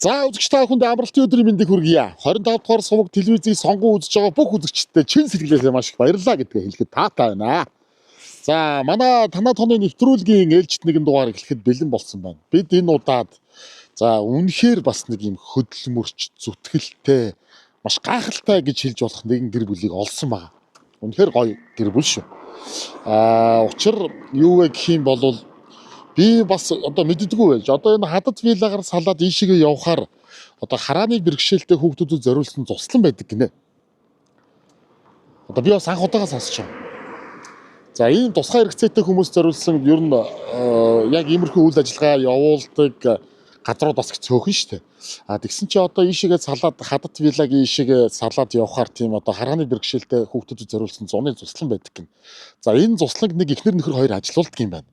За үзэгч та бүхэнд амралтын өдрийн мэндийг хүргье. 25 дугаар суваг телевизийг сонгон үзэж байгаа бүх үзэгчдэд чин сэтгэлээсээ маш их баярлалаа гэдгээ хэлэхэд таатай байна. За манай танай тооны нэвтрүүлгийн ээлжит нэгэн дугаар эхлэхэд бэлэн болсон байна. Бид энэ удаад за үнэхээр бас нэг юм хөдөлмөрч зүтгэлтэй маш гайхалтай гэж хэлж болох нэгэн гэр бүлийг олсон байгаа. Үнэхээр гоё гэр бүл шүү. Аа учир юу вэ гэх юм бол би бас одоо мэддэггүй байж. Одоо энэ хадад виллагаар салаад ийшээгээ явхаар одоо харааны бэрхшээлтэй хүүхдүүдэд зориулсан зуслан байдаг гинэ. Одоо би бас анх удаага сонсч байна. За ийм тусгай хэрэгцээтэй хүмүүс зориулсан ер нь яг иймэрхүү үйл ажиллагаа явуулдаг газрууд бас их цөөхөн шүү дээ. А тэгсэн чи одоо ийшээгээ салаад хадад виллагийн ийшээгээ салаад явхаар тийм одоо харааны бэрхшээлтэй хүүхдүүдэд зориулсан зуны зуслан байдаг гин. За энэ зусланг нэг эхнэр нөхөр хоёр ажилуулдаг юм байна.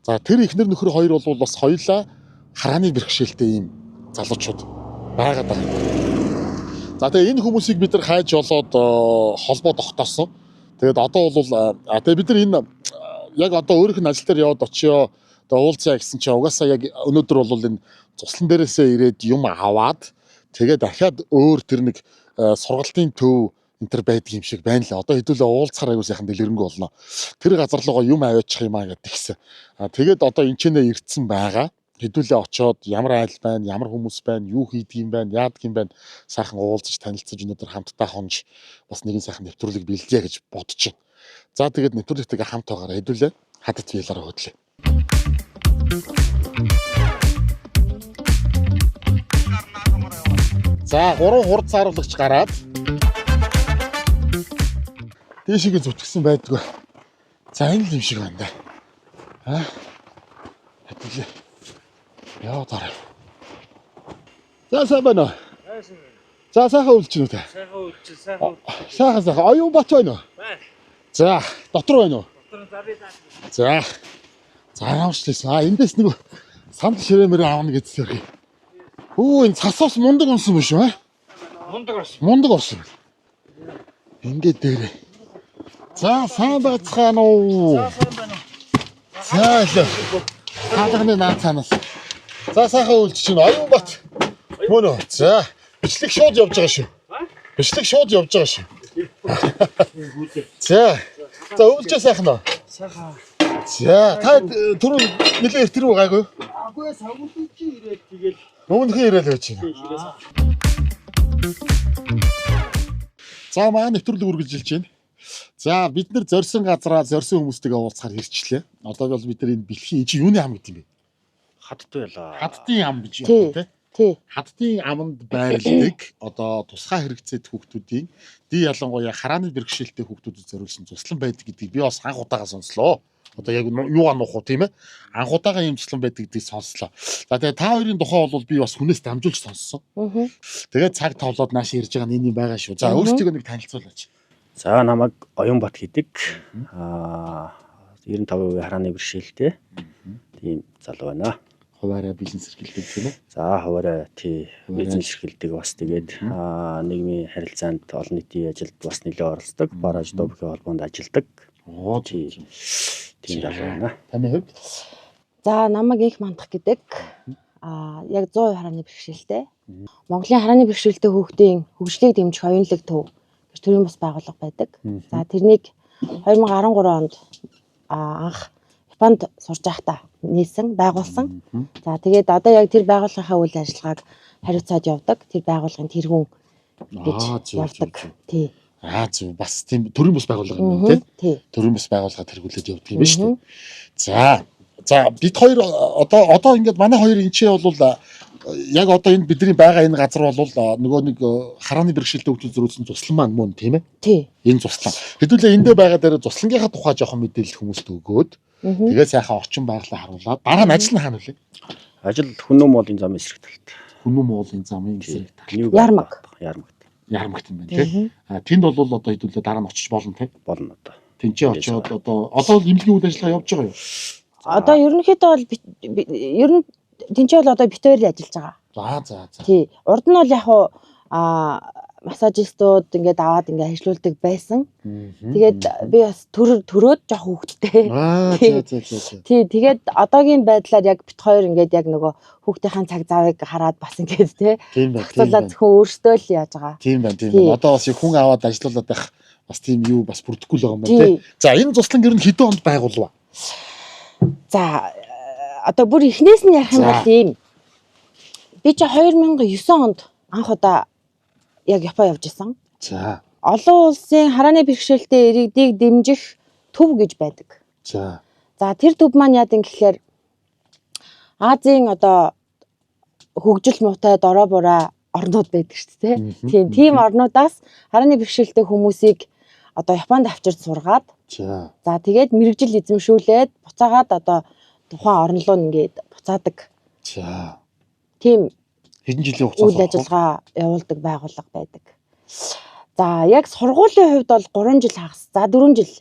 За тэр эхнэр нөхөр хоёр бол бас хоёулаа харааны бэрхшээлтэй ийм залуучууд байгаад байгаа. За тэгээ энэ хүмүүсийг бид нар хайж олоод холбоо тогтоосон. Тэгээд одоо бол тэгээ бид нар энэ яг одоо өөрийнх нь ажил дээр яваад очиё. Одоо уулзъя гэсэн чинь угаасаа яг өнөөдөр бол энэ цуслан дээрээсээ ирээд юм аваад тэгээд дахиад өөр тэр нэг сургалтын төв энэ төр байдаг юм шиг байна лээ. Одоо хэдүүлээ уулзахаар аягүй сайхан дэлгэрэнгүй болно. Тэр газар руугаа юм аваачих юм аа гэдэг тэгсэн. А тэгээд одоо энэ ч нэ ирдсэн байгаа. Хэдүүлээ очоод ямар айл байна, ямар хүмүүс байна, юу хийдэг юм байна, яадаг юм байна сайхан уулзаж танилцаж өнөөдөр хамтдаа хонж бас нэгэн сайхан нэвтрүүлэг бэлдъя гэж бодож байна. За тэгээд нэвтрүүлэгтэйгээ хамт байгаараа хэдүүлээ хадад вилаараа хөдлөө. За гурван хурд сааруулагч гараад дээшээгээ зүтгэсэн байдгүй. За энэ л юм шиг байна да. Аа. Хэдүүлээ. Яа дараа. За сайн байна уу? За сайхан үлч нү та. Сайхан үлчил, сайхан үлчил. Сайхан сайхан. Оюун бат байна уу? Байна. За дотор байна уу? Дотор нь заби даа. За. За ямарчлээсэн. А эндээс нэг сандал ширээмэрээ авна гэж сэрхий. Хүү энэ цасаас мундаг унсан биш үү? Мундаг орсон. Мундаг орсон. Ингээд дээрээ. За сайн байцгаана уу? За сайн байна уу? За л. Хаалганы наад цаанаас. За сайхан үлч чинь оюун бат. Мөн үү? За бичлэг шууд явж байгаа шүү. Бичлэг шууд явж байгаа шүү. За. За өвлжөө сайхан уу? Сайхан. За та түрүү нэлээ эрт рүү гайгүй. Агүй савгуулын чи ирээд тэгэл Өмнөхөн ирээл байж байна. За маань нэвтрүүлэг үргэлжилж байна. За бид нар зорьсон газараа зорьсон хүмүүстэйгээ уулзахаар ирчлээ. Одоо бол бид нар энэ бэлхийн чи юуны ам гэдэг юм бэ? Хадд байлаа. Хаддын ам гэж Тий. юм те. Тий. Хаддын аманд байрладаг одоо тусгай хэрэгцээт хүүхдүүдийн дий ялангуяа харааны бэрхшээлтэй хүүхдүүдэд зориулсан туслан байдаг гэдгийг би бас анх удаага сонслоо. Одоо яг юугаа нуух уу тийм ээ? Анх удаага ийм туслан байдаг гэдгийг сонслоо. За тэгээ та хоёрын тухай бол би бас хүнээс дамжуулж сонссон. Аа. Тэгээд цаг товлоод нааш ирж байгаа нэг юм байгаа шүү. За Мгм. өөрсдийгөө нэг танилцуулаач. За намайг Оюнбат гэдэг. Аа 95% харааны бэрхшээлтэй. Тийм залуу байна. Хуваараа бизнес эрхэлдэг тийм ээ. За хуваараа тий Хуваараа. бизнес эрхэлдэг бас тэгээд нийгмийн харилцаанд олон нийтийн ажилд бас нэлээд оролцдог. Бараж дуу бүхий холбоонд ажилладаг. Оо Тий. тийм. Тийм залуу байна. Таны хувьд За намайг инх мандах гэдэг. Аа яг 100% харааны бэрхшээлтэй. Монголын харааны бэрхшээлтэй хүүхдийн хөгжлийг дэмжих оюунлаг төв гэж төрийн бус байгууллага байдаг. За тэрнийг 2013 онд анх Японд сурж байхдаа нээсэн, байгуулсан. За тэгээд одоо яг тэр байгууллагынхаа үйл ажиллагааг хариуцаад явдаг. Тэр байгууллагын тэргүүн гэж Аа зөв зөв. явдаг. зөв. Тий. Аа зөв бас тийм төрийн бус байгууллага юм байна тийм. Тий. Төрийн бус байгууллага тэргүүлээд явдаг юм байна шүү дээ. За. За бид хоёр одоо ингээд манай хоёр энэ ч бол яг одоо энэ бидний байгаа энэ газар бол нөгөө нэг харааны бэрхшээлтэй хүүхдүүд зөрүүлсэн туслан маань мөн тийм ээ. Тий. Энэ туслан. Хэдүүлээ эндээ байгаа дээр туслангийнхаа тухай жоохон мэдээлэл хүмүүст өгөөд тэгээ сайхан орчин байгалаа харуулад дараа нь ажил нь хаана вэ? Ажил хүннүм моолын замын эсрэг талд. Хүмүүн уулын замын эсрэг тал. Нью Ярмаг. Ярмагт Ярмагт юм байна тийм. А тэнд бол одоо хэдүүлээ дараа нь очиж болно тийм. болно одоо. Тэнцээ очиод одоо л эмнэлгийн үйл ажиллагаа явж байгаа юу? Одоо ерөнхийдөө бол ер нь тэнцээ бол одоо бит хоёр л ажиллаж байгаа. За за за. Тий. Урд нь бол яг уу Массажистууд ингээд аваад ингээд ажиллаулдаг байсан. Тэгээд би бас төрөөд жоох хүүхэдтэй. Аа за. Тий, тэгээд одоогийн байдлаар яг бит хоёр ингээд яг нөгөө хүүхдийн цаг завыг хараад бас ингээд тий. Тийм байна. Зохицуулаад зөвхөн өөртөө л яаж байгаа. Тийм байна, тийм байна. Одоо бас хүн аваад ажиллаулаад байх бас тийм юу бас бүрдэхгүй л байгаа юм байна тий. За энэ туслан ер нь хэдэн онд байгуулва? За одоо бүр эхнээс нь ярих юм бол ийм. Би чи 2009 онд анх удаа яг Япон явж исэн. За. Олон улсын харааны бэрхшээлтэй иргэдийг дэмжих төв гэж байдаг. За. За тэр төв маань яадаг гэхлээр Азийн одоо хөгжил муутай дорой бураа орнууд байдаг шүү дээ. Тийм, тийм орнуудаас харааны бэрхшээлтэй хүмүүсийг одоо Японд авчирч сургаад За. За тэгээд мэргэжил эзэмшүүлээд буцаагаад одоо тухайн орн руу ингээд буцаадаг. За. Тийм хэдэн жилийн хугацаанд үйл ажиллагаа явуулдаг байгууллага байдаг. За яг сургуулийн хувьд бол 3 жил хагас. За 4 жил.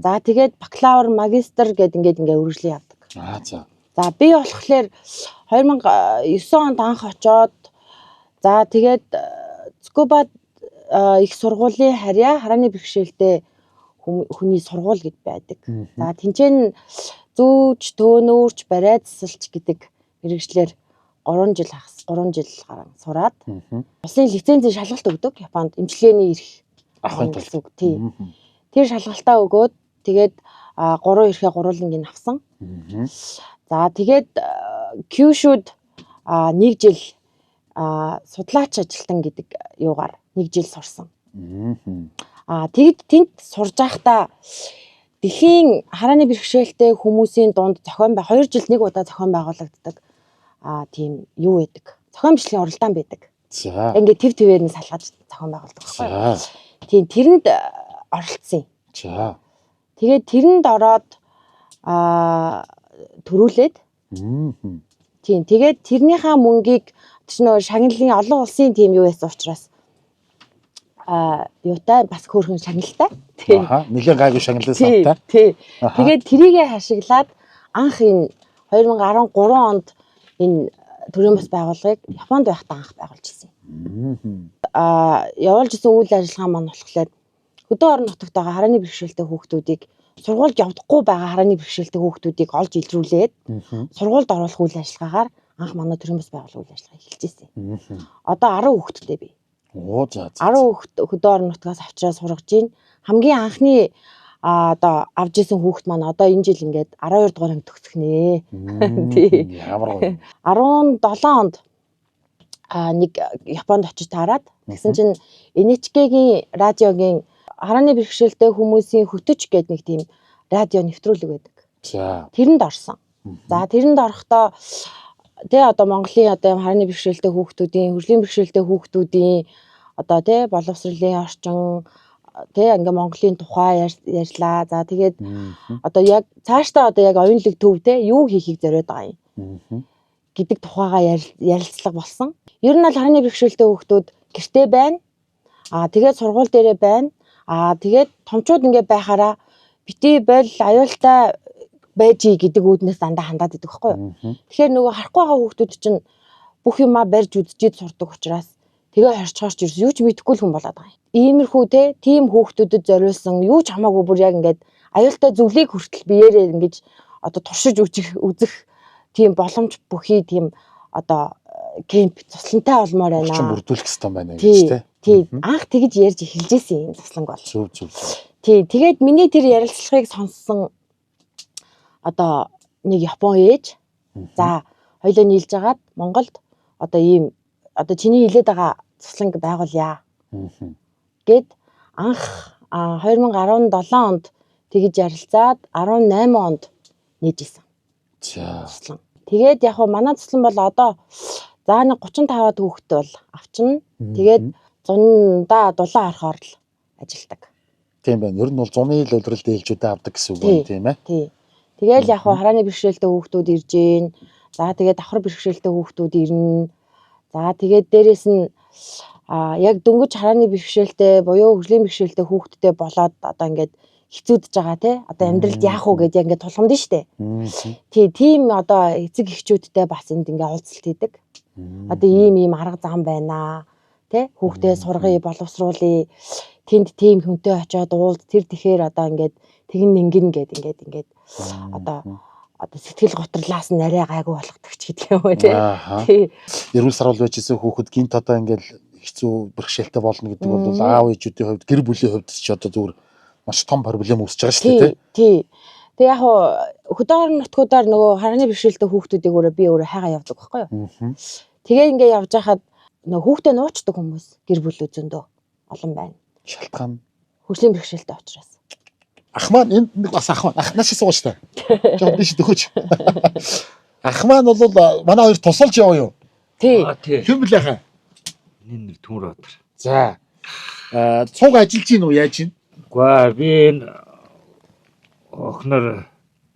За тэгээд бакалавр, магистр гэд ингээд ингээ үргэлжлэн явдаг. Аа за. За би болохоор 2009 онд анх очоод за тэгээд Цукуба их сургуулийн харьяа харааны бэрхшээлтэй хүний сургууль гэж байдаг. За тэнцэн зүүж, төөнүүрч, барай засалч гэдэг мэргэжлэр 3 жил хагас 3 жил гарan сураад улсын лицензийн шалгалт өгдөг Японд эмчилгээний эрх авахын тулд. Тий. Тэр шалгалтаа өгөөд тэгээд 3 эрхээ гурвууланг нь авсан. За тэгээд Кюшүд 1 жил судлаач ажилтан гэдэг юугаар 1 жил сурсан. Тэгэд тэнд сурж байхдаа дэлхийн харааны бэрхшээлтэй хүмүүсийн дунд зохион бай 2 жилд нэг удаа зохион байгуулагддаг. Тийм юу байдаг. Зохион бичлэгийн уралдаан байдаг. За. Ингээд төв твээр нь салгаж зохион байгуулдаг байхгүй юу? Тийм, тэрэнд оролцсон юм. За. Тэгээд тэрэнд ороод төрүүлээд. Тийм, тэгээд тэрнийхээ мөнгийг тэр нөө шагналын олон улсын тийм юу байсан учраас юутай бас хөөрхөн шагналтай. Тийм. Аха, нэлээд гайгүй шагналын савтай. Тий. Тэгээд тэрийгэ хашиглаад анх энэ 2013 онд энэ төрийн бас байгууллагыг Японд байхдаа анх байгуулж ирсэн. Явуулж исэн үйл ажиллагаа маань болохоор хөдөө орон нутагт байгаа харааны бэрхшээлтэй хүүхдүүдийг сургуульд явдаггүй байгаа харааны бэрхшээлтэй хүүхдүүдийг олж илрүүлээд сургуульд оруулах үйл ажиллагаагаар анх манай төрийн бас байгууллага үйл ажиллагаа эхэлж ирсэн. Одоо 10 хүүхэдтэй би. Оо за. 10 хүүхэд хөдөө орон нутгаас авчираа сургаж байна. Хамгийн анхны одоо авч исэн хүүхэд маань одоо энэ жил ингээд 12 дугаар анги төгсөх нэ. Тий. Ямар гоё. 17 онд нэг Японд очиж таарад тэгсэн чинь NHK-гийн радиогийн харааны бэрхшээлтэй хүмүүсийн хөтөч гэдэг нэг тийм радио нэвтрүүлэг байдаг. За. Тэрэнд орсон. За тэрэнд орохдоо тэ одоо Монголын одоо юм харааны бэрхшээлтэй хүүхдүүдийн, хөгжлийн бэрхшээлтэй хүүхдүүдийн одоо тэ боловсролын орчин тэ ингээ Монголын тухай ярьлаа. За тэгээд одоо яг цаашдаа одоо яг оюунлаг төв тэ юу хийхийг зориод байгаа юм гэдэг тухайгаа ярилцлага болсон. Ер нь бол харааны бэрхшээлтэй хүүхдүүд гэртээ байна. Тэгээд сургууль дээрээ байна. Тэгээд томчууд ингээ байхаараа бити боль аюултай байж гэдэг үүднээс дандаа хандаад идэх байхгүй юу. Тэгэхээр нөгөө харахгүй байгаа хүүхдүүд чинь бүх юмаа барьж үзчихэд сурдаг учраас тэгээ хорчхорч ирсэн юу ч мэдэхгүй л хүн болоод байгаа юм. Иймэрхүү те тийм хүүхдүүдэд зориулсан юу ч хамаагүй бүр яг ингээд аюултай зөвлөгийг хүртэл биеэрээ ингэж одоо туршиж үзэх тийм боломж бүхий тийм одоо кемп туслантай болмоор байна. Орчин бүрдүүлэх хэрэгтэй байна гэж те. Тий. Анх тэгж ярьж эхэлж исэн юм тусланг бол. Зөв зөв. Тий. Тэгээд миний тэр ярилцлагыг сонссон одоо нэг Япон ээж за хоёлоо нийлж агаад Монголд одоо ийм одоо чиний хилээд байгаа тусланг байгуулъя. Гэд анх 2017 онд тэгж ярилцаад 18 онд нээж исэн. За. Туслан. Тэгээд яг хөө манай туслан бол одоо за нэг 35-аад хүүхэд бол авчна. Тэгээд зундаа дулаан орохоор л ажилдаг. Тийм байна. Ер нь бол зуны л улиралд ээлжүүдээ авдаг гэсэн үг байна тийм ээ. Тий. Тэгээл яг хөө харааны бэрхшээлтэй хүүхдүүд ирж гин. За тэгээд давхар бэрхшээлтэй хүүхдүүд ирнэ. За тэгээд дээрэс нь яг дөнгөж харааны бэрхшээлтэй буюу хөгжлийн бэрхшээлтэй хүүхдтэй болоод одоо ингээд хэцүүдж байгаа тий. Одоо амьдралд яах вэ гэдээ ингээд тулгамдсан штэ. Тий, тийм одоо эцэг эхчүүдтэй бас энд ингээд уулзалт хийдэг. Одоо ийм ийм арга зам байна. Тэ хүүхдээ сургая, боловсруулъя. Тэнд тийм хүнтэй очиод уулз тэр тэгэхээр одоо ингээд тэгин нэнгэн гэд ингээд ингээд одоо одоо сэтгэл готрлаас нь арай гайгүй болгодог ч гэдэг юм уу тий. Эрүүл саруул байж исэн хүүхэд гинт одоо ингээд хэцүү бэрхшээлтэй болно гэдэг бол аав ээжүүдийн хувьд, гэр бүлийн хувьд ч одоо зүгээр маш том проблем үүсэж байгаа шүү дээ тий. Тэг яг хөдөөр нутгуудаар нөгөө харааны бэрхшээлтэй хүүхдүүдийг өөрөө би өөрөө хайгаа явдаг байхгүй юу. Тэгээ ингээ явж байхад нөгөө хүүхдээ нуучдаг хүмүүс гэр бүл зөндөө олон байна. Шалтгаан хөгжлийн бэрхшээлтэй учраас. Ах маань энд нэг бас ах маань ах нааш суугаа шүү дээ. Жоо тийш дөхөж. Ах маань бол манай хоёр тусалж яваа юу? Тий. Хэн блэ хаа? Энэ нэр Түмэр Баатар. За. Цуг ажиллаж гин үү яаж гин? Үгүй би энэ охиноор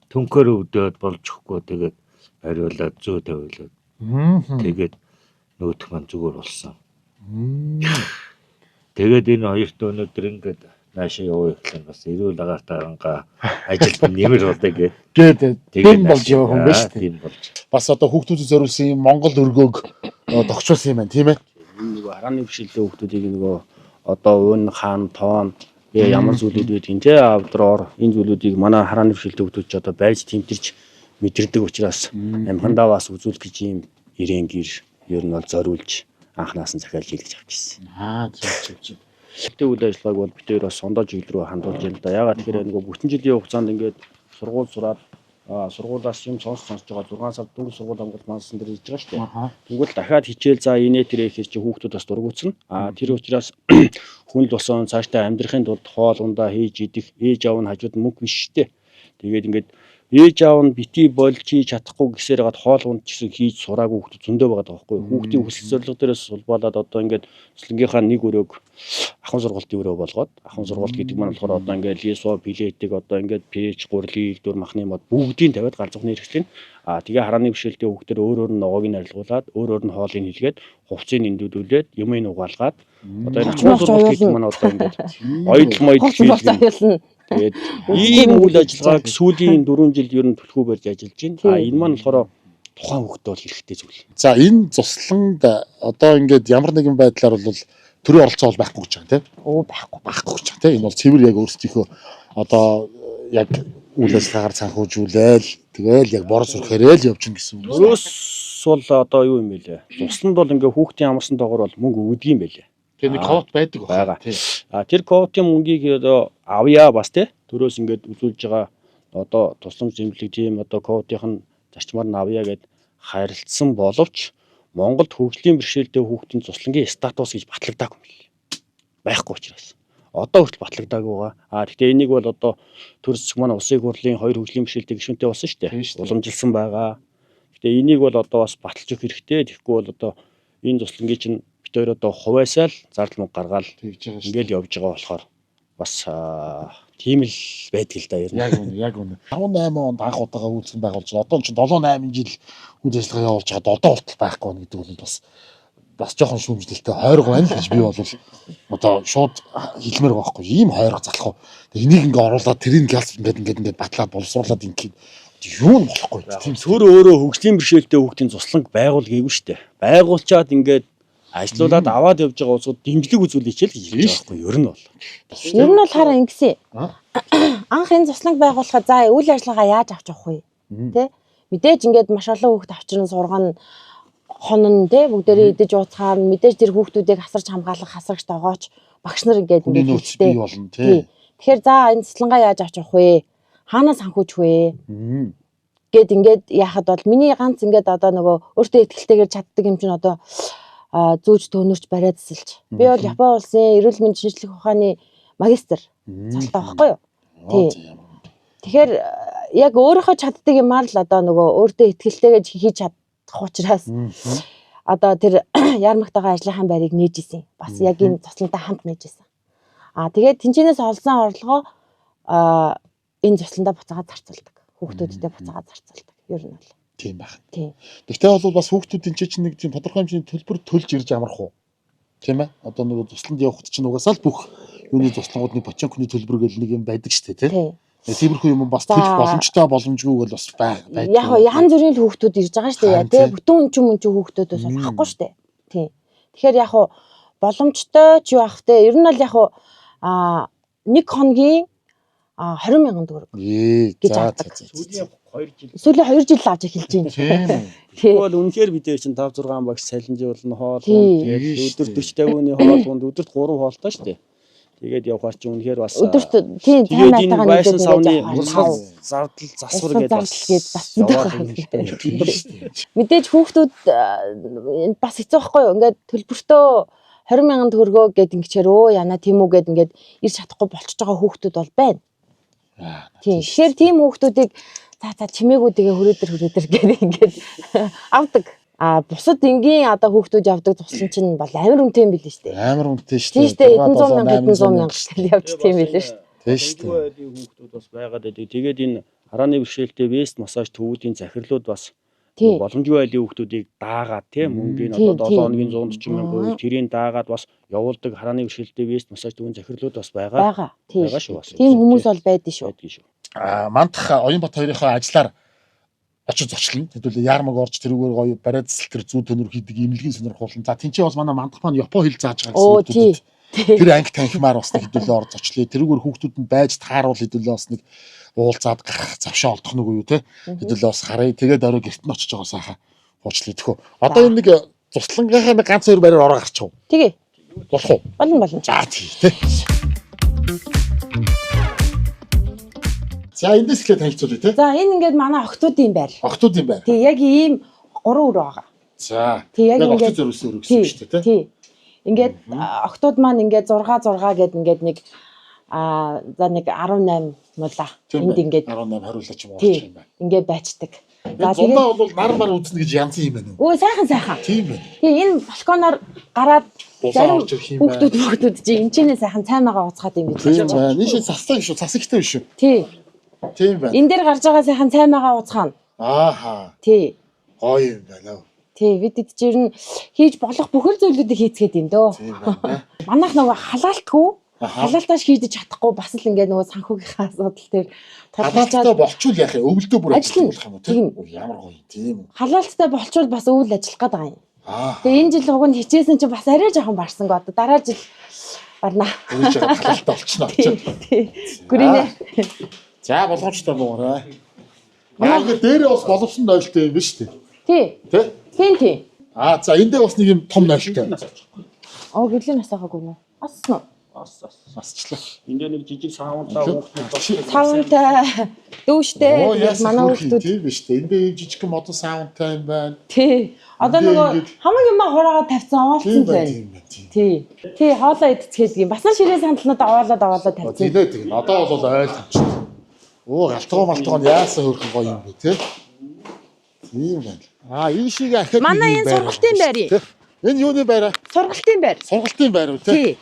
түнхээр өвдөөд болж өгөхгүй тэгээд бариулаад зөө тавиулаад тэгээд нөгөөх маань зүгээр болсон. Тэгээд энэ хоёрт өнөөдөр ингээд наашаа яваа гэхлээр бас эрүүл агаар тарангаа ажилд нэмэр болдог гээд тэгээд болж яваа хүн байна шүү дээ. Болж. Бас одоо хүүхдүүдэд зориулсан юм Монгол өргөөг тогтчулсан юм байна тийм ээ. Энэ нөгөө харааны бэрхшээлтэй хүүхдүүдийг нөгөө одоо уун хаан тоон ямар зүйлүүд байдгийг те авдроор энэ зүйлүүдийг манай харааны бэрхшээлтэй хүүхдүүд ч одоо байж тэмтэрч мэдэрдэг учраас амхандаа бас үзүүлэх гэж ийм ирээн гэр ер нь бол зориулж анханаас нь захиалж илгэж авчихсан. Аа зөв зөв зөв. Гэхдээ үйл ажиллагааг бол бид хоёр бас сондоо чиглэл рүү хандуулж байна л да. Ягаад тэгэхээр нөгөө бүтэн жилийн хугацаанд ингээд сургууль сураад сургуулиас юм сонсож байгаа 6 сар дөнгөж сургууль амгалт мансан дээр хийж байгаа шүү дээ. Тэгвэл дахиад хичээл за инээ тэрэ гэхэр чи хүүхдүүд бас дургуутсан. Тэр учраас хүн л босон цаашдаа амьдрахын тулд хоол ундаа хийж идэх ээж аав нь хажууд нь мөнгө биш шүү дээ. Тэгээд ингээд ээж аав нь бити болж хийж чадахгүй гэсээр гад хоол унд ч гэсэн хийж сураагүй хүүхдүүд зөндөө байгаа байхгүй. Хүүхдийн хүсэл зорилго дээрээс сулбаалаад одоо ингээд цэцлэнгийнхаа нэг өрөөг ахын сургалтын өрөө болгоод ахын сургалт гэдэг маань болохоор одоо ингээд лисо пилетик одоо ингээд пэйж гурлийн илдвэр махны мод бүгдийг тавиад гал зогны хэрэгслэн тэгээ харааны бэрхшээлтэй хүүхдээр өөр өөр нь ногоог нь арилгуулад өөр өөр нь хоолыг хийлгээд хувцсыг эндүүдүүлээд юмыг угаалгаад одоо энэ ахын сургалт гэдэг маань одоо ингээд оёдол моёдол хийлгэн. Тэгээд ийм үйл ажиллагааг сүүлийн 4 жил ер нь түлхүү барьж ажиллаж байна. Энэ маань болохоор тухайн хүүхдэд бол хэрэгтэй зүйл. За энэ цусланд одоо ингээд ямар нэгэн байдлаар бол төрийн оролцоо бол байхгүй гэж байгаа тийм. Өө байхгүй. Байхгүй гэж байгаа тийм. Энэ бол цэвэр яг өөрсдийнхөө одоо яг үйл ажиллагаагаар санхүүжүүлээл тэгэл яг бор зүрхээрээ л явж гин гэсэн үг. Өрөөс бол одоо юу юм бэ лээ? Цусланд бол ингээд хүүхдийн амарсан доогоор бол мөнгө өгдөг юм байлээ. Тэр нэг квот байдаг байгаа. Тэр квотын мөнгийг одоо авъя бас тий төрөөс ингээд үзүүлж байгаа одоо тусламж зэмлэг тийм одоо квотынх нь зарчмаар нь авъя гэд харилцсан боловч Монголд хөгжлийн бэрхшээлтэй хүүхдийн цуслангийн статус гэж батлагдаагүй юм билээ. Байхгүй учраас. Одоо хүртэл батлагдаагүй байгаа. Гэхдээ энийг бол одоо төр зэсэг манай улсын хурлын хоёр хөгжлийн бэрхшээлтэй гишүүнтэй болсон шүү дээ. Уламжилсан байгаа. Гэхдээ энийг бол одоо бас баталж өгөх хэрэгтэй. Тэгэхгүй бол одоо энэ цуслангийн чинь бид хоёр одоо хувиасаа л зардал мөнгө гаргаал ингээл явж байгаа болохоор бас тийм л байдаг л да ер нь. Яг үнэ, яг үнэ. 18 онд анх удаага үйлчлэн байгуулж одоо ч 7 8 жил үйл ажиллагаа явуулж байгаад одоо болтол байхгүй байна гэдэг бол бас жоохон шүүмжлэлтэй хойрог байна л гэж би бол одоо шууд хэлмээр байгаа байхгүй. Ийм хойрог залах уу. Энийг ингээ оруулаад тэрийг гялс ингээд ингээд ингээд батлаад боловсруулад ингээд юу нь болохгүй. Тийм төр өөрөө хөгжлийн бэрхшээлтэй хүүхдийн цусланг байгуул гээгүй шүү дээ. Байгуулчаад ингээд ажиллуулад аваад явж байгаа улсууд дэмжлэг үзүүлээч л гэж хэлж байгаа байхгүй юу? Ер нь бол. Ер нь бол хараа ингэсэн. Анх энэ цусланг байгуулахад за үйл ажиллагаа яаж авч явах вэ? Тэ? Мэдээж ингээд маш олон хүүхд авчирн сургана хонон тэ бүгдээрээ идэж ууцгаа мэдээж тэр хүүхдүүдийг хасарч хамгаалах хасрагч тогооч багш нар ингээд ингээд нөөц бий болно тэ. Тэгэхээр за энэ цуслангаа яаж авч явах вэ? Хаанаас санхүүжих вэ? Гэт ингээд яхад бол миний ганц ингээд одоо нөгөө өөртөө ихтгэлтэйгээр чаддаг юм чинь одоо зүүж төөнөрч бариад засалж. Би бол Япон улсын эрүүл мэндийн шинжлэх ухааны магистр цалтай байхгүй юу? Тий. Тэгэхээр яг өөрийнхөө чаддаг юмар л одоо нөгөө өөртөө ихтгэлтэйгээ хийж чадах учраас одоо тэр ярмагтайгаа ажлынхаа байрыг нээж исэн. Бас яг энэ цуслантай хамт нээж исэн. Тэгээд тэнчэнээс олсон орлогоо энэ цусландаа буцаагаад зарцуулдаг. Хүүхдүүдтэй буцаагаад зарцуулдаг. Ер нь бол тийм байх. Тийм. Тэгтээ бол бас хүүхдүүдийн чинь нэг тийм тодорхой хэмжээний төлбөр төлж ирж амарх уу? Тийм ээ. Одоо нөгөө тусланд явахд чинь угаасаа л бүх юуны туслангууд нэг бочонкны төлбөр гэл нэг юм байдаг шүү дээ, тийм. Тиймэрхүү юм бас төлөх боломжтой боломжгүй бол бас байдаг. Яг янз бүрийн л хүүхдүүд ирж байгаа шүү дээ. Тэ бүтэн хүн чинь хүүхдүүд бас болохгүй шүү дээ. Тийм. Тэгэхээр яг Боломжтой ч юу ах те. Ер нь бол яг уу нэг хоногийн 20 мянган төгрөг гэж авдаг. Сүүлийн 2 жил. Сүүлийн 2 жил авч эхэлж байна. Тийм үү. Тэгвэл үнэхээр бид чинь 5 6 багш салинжуулна, хоол Тий. өдөр 40 50-ны хоол унд өдөрт 3 хоолтой шүү дээ. Тэгээд явхаар чи үнэхээр бас Өдөрт тийм тэгээд цай энэ майтайгаа байшин нийлээд савны ингээд урсгал явахаар зардал засвар Урсгал гээд бас зардал гээд бас яваад зөндөө юм л да. Тийм шүү дээ. Мэдээж хүүхдүүд бас хэцүү байхгүй юу? Ингээд төлбөртөө 20 мянган төгрөгөө гэд ингэчээр өө яна тийм үү гэд ингээд ирж чадахгүй болчихж байгаа хүүхдүүд бол байна. Тийм. Тэгэхээр тийм хүүхдүүдийг за чимээгүү тэгээ хүрээдэр гээд ингээд авдаг. А бусад энгийн одоо хүүхдүүд явдаг туслан чинь бол амар үнэтэй юм билээ шүү дээ. Амар үнэтэй шүү Тийм шүү дээ. 100 мянга, 100 мянга гэл явж тийм билээ шүү дээ. Тийм шүү дээ. Хүүхдүүд бас байгаад байдаг. Тэгээд энэ харааны бэрхшээлтэй вест массаж төвүүдийн захирлууд бас Тийм. боломжгүй айлын хүүхдүүдийг даагаад тийм мөнгөний Тийм, одоо 7 тийм. хоногийн 140 мянга тэрийг даагаад бас явуулдаг харааны бэрхшээлтэй вест массаж төвийн захирлууд бас байгаа. Байгаа. Тийм. Байгаа шүү бас. Тийм хүмүүс бол байдэн шүү. байдгийн шүү. Мандах Оюнбат хоёрынхоо ажиллаар очиж зочлоно. Хэдүүлээ яармаг орж тэрүүгээр гоё бариад тэр зүү төнөр хийдэг имлэгийн сонирхуулна. За тэнцээ бас манай мандах маань Япон хэл зааж байгаа Оо гэсэн тий. хүүхдүүдэд. Тэр анги танхимаар бас нэг хэдүүлээ орж зочлоо. Тэрүүгээр хүүхдүүд нь байж тааруул хэдүүлээ бас нэг уулзаад гарах завшаа олдох нүг юу те. Хэдүүлээ бас харъя. Тэгээд орой гэрт нь очиж байгаа сайхан хуучлаа тэхүү. Одоо энэ нэг туслангийнхаа нэг ганц хоёр бариар ороо гарчих уу? Тэгээ. Болох уу? Болно болно. За тий те. За эндээс эхлээд танилцуулъя те. За энэ ингээд манай охтуудын байр. Охтуудын байр. Тий яг ийм гурван өрөө байгаа. За. Тий яг Яг ингээд охтууд зориулсан өрөө гэсэн тий үг шүү дээ те. тий. Ингээд охтууд маань ингээд 6 6 гэд ингээд нэг за нэг 18 мулаа Тийм энд байна. ингээд 18 хариулаач юм тий орчих юм байна. ингээд байчдаг. За Энэ зундаа бол нар мар үзнэ гэж янзын юм байна уу? Өө сайхан сайхан. Тийм байна. Тий энэ балконоор гараад Булаа зарим орж ирэх юм байна. хүүхдүүд хүүхдүүд чи энэ ч нэ сайхан цай магаа уцгаад юм бид. Тийм байна. Энэ шиг цастай шүү. Цас ихтэй биш үү? Тий. Тийм байна. Энэ дээр гарч байгаа сайхан цай магаа уцгаана. Ааха. Тий. Гоё юм байна. Тий бид эд чинь ер нь хийж болох бүхэл зүйлүүдийг хийцгээд юм дөө. Тийм байна. Манайх нөгөө халаалтгүй Аха. халаалтааш хийдэж чадахгүй бас л ингээд нөгөө санхүүгийнхаа асуудал дээр Халаалттай тулгарчаад болчвол яах юм? Өвөлдөө бүр Ажиллана. болох юм уу Тийм. тийм? Ямар гоё юм. Тийм үү? халаалттай болчвол бас өвөл ажиллах гээд байгаа юм. Аа. Тэгээ энэ жил уг нь хичээсэн чинь бас арай жоохон барсангүй одоо дараа жил барнаа. Үргэлж байгаа халаалттай болчихно. Тий. Тий. Гүринэ. За болгоомжтой буугаарай. Аа ингээд дээрээ бас боловсон нойлтой юм биш үү? Тий. Тэ? Тийм тий. Аа за энэ дээр бас нэг юм том нойлтой. Оо гэрлийн нас байгаагүй нүү. Ассан уу? Ас ас. Асчлаа. Энд дээр нэг жижиг саунтай хүүхдүүд бас Савнтай дүүштэй Оо тэгээд яасан манай хөөрхий, хүүхдүүд тийм биш үү? Энд дээр ийм жижигхэн модон саунтай юм байна. тий. Одоо Энд дээр нөгөө ингээд- хамаг юмаа хураагаа тавьсан овоолцсон Тийм байна, байна. тийм байна. Тийм. Тий. Тий, хоолоо идцгээд юм. Бас ширээ сандалнуудаа овоолоод овоолоод Оо тавьсан. тийм ээ тийм. Одоо бол ойлгомжтой. Оо галтгоо малтгоо нь яасан хөөрхөн гоё юм бэ те? Тийм байна. Аа энэ шиг ахаад Манай нэг юм энэ байр сургалтын байна байр юм. шүү дээ, тэ? Энэ юуны байр аа? Сургалтын байр. Сургалтын байр үү те? Тий.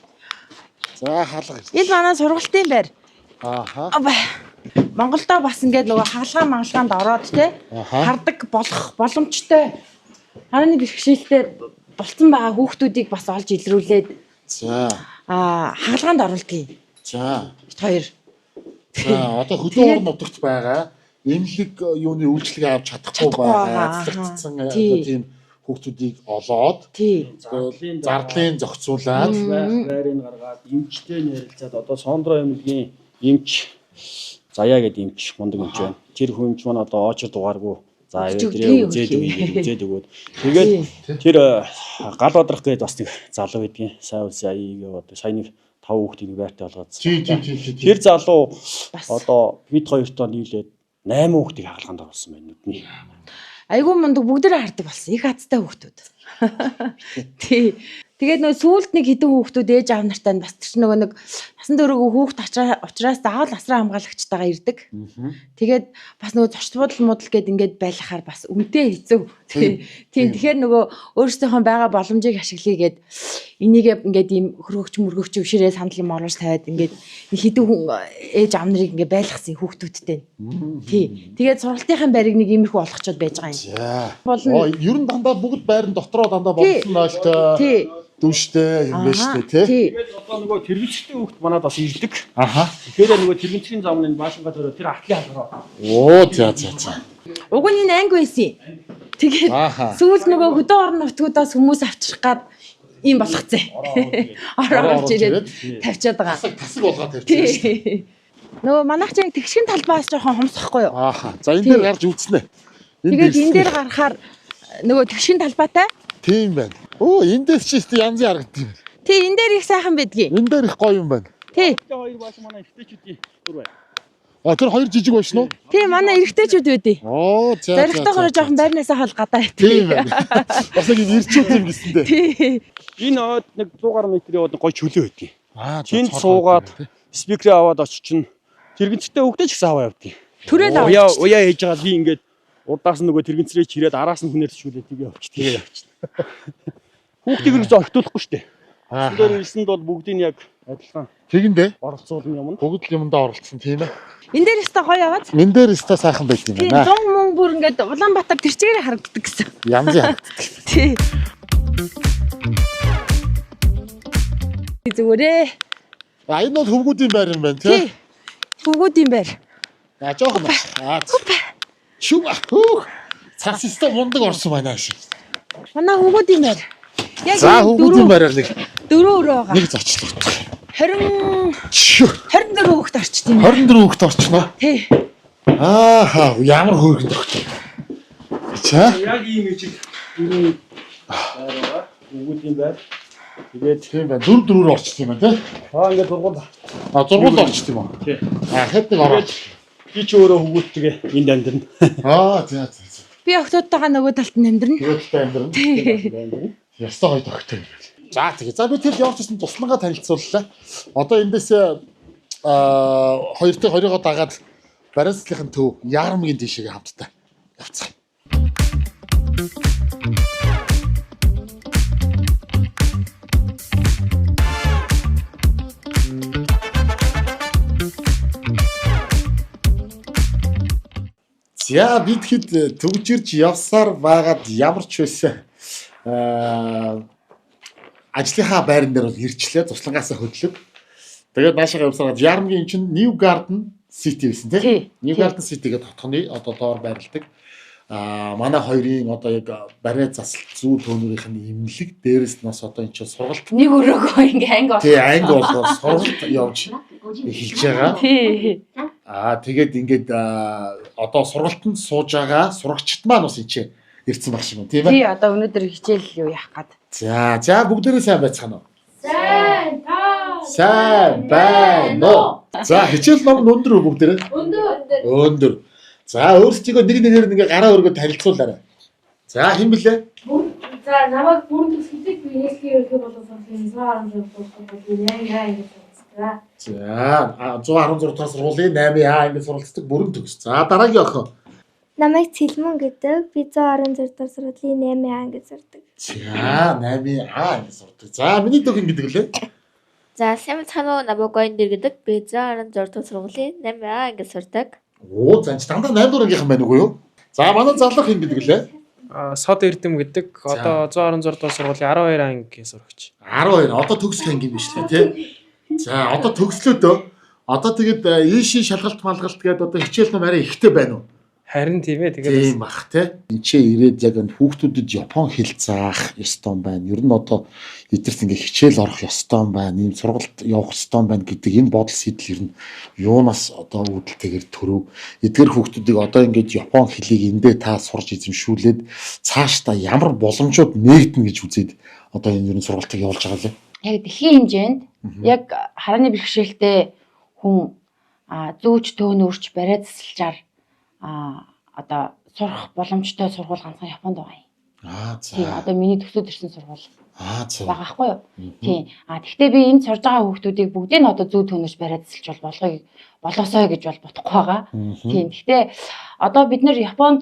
За хаалга. Энэ манай сургалтын байр. Ааха. Аба. Монголдо бас ингээд нөгөө хаалгаа мангалгаанд ороод те Аха. хардаг болох боломжтой. Харааны бэрхшээлтэй болцсон байгаа хүүхдүүдийг бас олж илрүүлээд За. хаалгаанд оруулдаг юм. За. Бит хоёр. За одоо хөдөө орон нутагт байгаа эмнэлэг юуны үйлчилгээ авч чадахгүй Чадахгүй байгаа байгаа, цэцэрлэгдсэн аха. одоо Тий. тийм хүүхдүүдийг олоод Тий. Зардлын зардлын зохицуулаад байх байрыг гаргаад эмчтэй нь ярилцаад одоо Сондро эмнэлгийн эмч Заяа гэдэг эмч мундаг эмч байна. Тэр хүн эмч маань одоо очир дугааргүй за Өгч тэрээ өгдөг үзээд юм. өгье гэж үзээд өгөөд тэгээд тэр гал бадрах гээд бас нэг залуу байдгийн сайн үлсэн аяыг одоо сая нэг тав хүүхдийг нэг байртай болгоод тий тий тий тий. тэр залуу Бас. одоо бид хоёртоо нийлээд 8 хүүхдийг хагалгаанд оруулсан байна нүдний. Айгүй мундаг бүгдээрээ хардаг болсон. Их азтай хүүхдүүд. Тий. Тэгээд нөгөө сүүлд нэг хідэн хүүхдүүд ээж аав нартай нь бас тэр чинь нөгөө нэг насан туршиг хүүхд учраас заавал асраа хамгаалагчтайгаа ирдэг. Тэгээд бас нөгөө зочд буудал муудал гээд ингээд байлгахаар бас үнэтэй хэцүү. Тийм. Тийм. Тэгэхээр нөгөө өөрсдийнхөө байгаа боломжийг ашиглая гээд энийгээ ингээд ийм хөргөгч мөргөгч өвшөрээ сандал юм оруулж тавиад ингээд хідэн хүн ээж аав нарыг ингээд байлгасан хүүхдүүдтэй. Тий. Тэгээд сургалтынхаа байрыг нэг иймэрхүү олгочод байж байгаа юм. За. Болно. Оо ер нь дандаа бүгд байран дотроо дандаа Тий. боловсон нойлтой Тий. дүүштэй юм байна шүү дээ тий. Тий. Тэгээд одоо нөгөө тэрвэцтэй хүүхд манад бас ирдэг. Аха. Тэгэхээр нөгөө тэрвэцгийн зам нь баашингаа төрөө тэр атлын халгараа. Оо за за за. Уг нь энэ анги байсан юм. Тэгээд Ааха. сүүлд нөгөө хөдөө орон нутгуудаас хүмүүс авчрах гад ийм болгоцсон. Ороо оруулж ирээд тавьчаад байгаа. Тасаг болгоод тавьчихсан шүү дээ. Тий. Нөгөө манайх чинь тэгшгэн талбаас жоохон хомсохгүй юу? Ааха. За энэ дээр гарч үзнэ. Тэгээд энэ дээр гарахаар нөгөө тэгшгэн талбайтай. Тийм байна. Өө энэ дээр чи ихтэй янз харагдсан юм. Тий, энэ дээр их сайхан байдгийг. Энэ дээр их гоё юм байна. Тий. Хоёр бааш манай эрэгтэйчүүдийн дүр байна. А тэр хоёр жижиг байж нь уу? Тий, манай эрэгтэйчүүд байдیں. Оо за. Зоригтойгоор жоохон байрнаасаа хол гадаа Тийм байдаг. байна. Бас нэг юм ирчүүд юм гэсэндээ. Тий. Энэ ойд нэг 100 гаруй метр яваад нэг гой чөлөө байдгийг. Аа Тэнд суугаад спикерээ аваад очиж чинь тэрэгцтэй хөвгтэй ч гэсэн аваа явдгийг. Түрэл Уяа авч. уяа хийж байгаа би ингээд урдаас нь нөгөө тэрэгцрээ чирээд араас нь хүнээр шүүлээ тэгээ явчих тэгээ явчих. Хүүхдийг ерөөсөө орхитуулахгүй шүү дээ. Аа. Дээр ирсэнд бол бүгдийг нь яг адилхан Тэгэндээ оролцуулна юм. бүгд л юмдаа оролцсон тийм ээ. Энэ дээр өстой гоё яваад. Энэ дээр өстой сайхан байт юм Тий, байна. зун мөн бүр ингээд Улаанбаатар тэр чигээр харагддаг гэсэн. Янз харагддаг. Тий. Зүгээрээ. А энэ бол хөвгүүдийн байр юм байна Тий. тий. Хөвгүүдийн байр. А жоохон бас. Аа. Шүм. Хөөх. Цас өстой мундаг орсон байна ши. Манай хөвгүүдийн байр. Яг За энэ хөвгүүдийн байраар нэг дөрөв өрөө байгаа. нэг зочлоо. 20 Шү. 24 хүүхэд орчт юм. 24 хүүхэд орчихно. Тий. Ааха ямар хөөрхөн төгтөө. Чаа. Яг ийм ижил дөрөв байр байгаа. Хөвгүүдийн байр. Тэгээд Тийм байна. Дөрөв дөрөөр орчих юм байна тий. аа ингээд зургуул А зургуул орчих юм уу? Тий. А хэд нэг ороо. Би ч өөрөө хөвгүүдтэйгээ энд амьдрна. Аа за за за. Би октоодтойгоо нөгөө талд нь амьдрна. Нөгөөдөлтэй амьдрна. Тий. Ястай гоё төгтөө юм байна. За тэгээ. За би тэр явж ирсэн туслангаа танилцууллаа. Одоо эндээс аа хоёртой хоёроо дагаад барианцлынхын төв Яармгийн тийшээгээ хамтдаа явцгаая. За бид хэд төгжирч явсаар байгаад ямар ч байсан ажлынхаа байран дээр бол ирчлээ туслангаасаа хөдлөв. Тэгээд наашаага явсараад Яармгийн чинь New Garden City байсан Тий, тийм. New тий. Garden City гэдэг хотхны одоо доор байрладаг. Аа манай хоёрын одоо яг барай засалт зүү төөнөрийнх нь имлэг дээрэс нь бас одоо энэ чинь сургалт Нэг өрөөгөө ингээ анги бол. тий анги болгоо сургалт явж эхэлж байгаа. Тий. Аа тэгээд ингээд одоо сургалтанд сууж байгаа сурагчид маань бас энэ чинь ирсэн баг шиг байна тийм ээ. Тий, одоо өнөөдөр хичээл юу яах гад. За за бүгдээрээ сайн байцгаана уу? Сайн та. Сайн байна уу? За хичээл ном нь өндөр үү бүгдээрээ? Өндөр. Өндөр. За өөрсдийгөө нэг нэгээр нь ингээ гараа өргөө танилцуулаарай. За хэн блэ? За намайг бүрэн төгс гэдэг би хэлхий ерөнхий боловсролын 116 дугаар сургуулийн 8 А гэж сурцгаа. За 116 дугаар сургуулийн 8 А ингэ суралцдаг бүрэн төгс. За дараагийн охин. Намайг Цэлмэн гэдэг. Би 116 дугаар сургуулийн 8 А гэж сурдаг. За 8 А ингэ сурдаг. За миний дүү хэн гэдэг лээ? За сайн цано намайг нэр гэдэг. Би 116 дугаар сургуулийн 8 А гэж сурдаг. Оо за энэ дандаа 8 дугаар ангийнхан байна уу юу? За манай залуу хэн гэдэг лээ? Сод Эрдэм гэдэг За. одоо 116 дугаар сургуулийн 12 ангийн сурагч. 12 одоо төгсөх анги юм биш лээ тий. За одоо төгслөө дөө. Одоо тэгээд ийшийн шалгалт малгалт гэдэг одоо хичээл ном арай ихтэй байна уу? Харин тийм ээ тэгээд Тийм бах тий. Энд чи ирээд яг энэ хүүхдүүдэд Япон хэл заах ёстой юм байна. Ер нь одоо эдгэрт ингээ хичээл орох ёстой юм байна. Ийм сургалт явах ёстой юм байна гэдэг энэ бодол сэтэл ер нь юунаас одоо үүдэлтэйгээр төрөв. Эдгэр хүүхдүүдийг одоо ингээд Япон хэлийг эндээ та сурж эзэмшүүлээд цаашдаа ямар боломжууд нээгдэнэ гэж үзээд одоо энэ ер нь сургалтыг явуулж байгаа лээ. Яг дэлхийн хэмжээнд яг харааны бэрхшээлтэй хүн зүүч төөнөрч бариа засалжаар одоо сурах боломжтой сургууль ганцхан Японд байгаа юм. Аа Тийм за. одоо миний төсөөд ирсэн сургууль Аа за. байгаа хгүй юу? Тийм. Тэгвэл би энд сурж байгаа хүүхдүүдийг бүгдийг нь одоо зүү төөнөрч бариа засалж бол болгоё болоосой гэж бол бодохгүй байгаа. Тийм. Гэхдээ одоо бид нэр Японд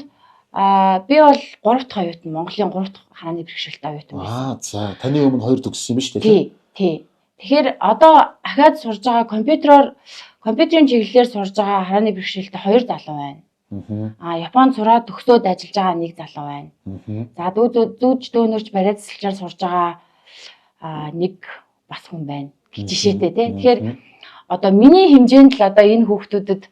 би бол 3 дахь оюутан, Монголын 3 дахь харааны бэрхшээлтэй оюутан байсан. Аа за. Таны өмнө хоёр төгссөн юм шүү дээ. Тий, тий. Тэгэхээр одоо ахаад сурж байгаа компьютерийн чиглэлээр сурж байгаа харааны бэрхшээлтэй 2 залуу байна. Японд сураад төгсөөд ажиллаж байгаа нэг залуу байна. За зүүж дөөнөрч бариа засалжаар сурж байгаа нэг бас хүн байна. Гэх жишээтэй тий. Тэгэхээр одоо миний хэмжээнд л одоо энэ хүүхдүүдэд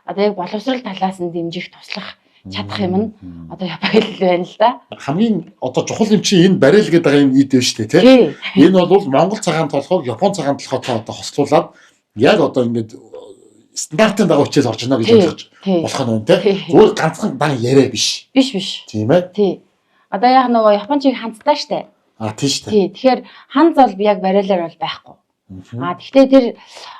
одоо яг боловсрал талаас нь дэмжих туслах чадах юм нь одоо Япон хэл байна л да. Хамгийн одоо чухал юм чи энэ барайл гэдэг байгаа юм ид байна шүү дээ, тий? Тий. Энэ бол Монгол цагаан толгойг Япон цагаан толгойтой одоо хослуулад яг одоо ингээд стандартын дагуу хичээл орж ирнэ гэж ойлгож Тий. болох нь байна, тий? Тий. Зүгээр ганцхан дан яриа биш. Биш биш. Тийм ээ? Тий. Одоо яг нөгөө Япончийг ханцтай штэ. А тийм шүү дээ. Тий. Тэгэхээр ханз бол яг бариалаар бол байхгүй. А тэгвэл тэр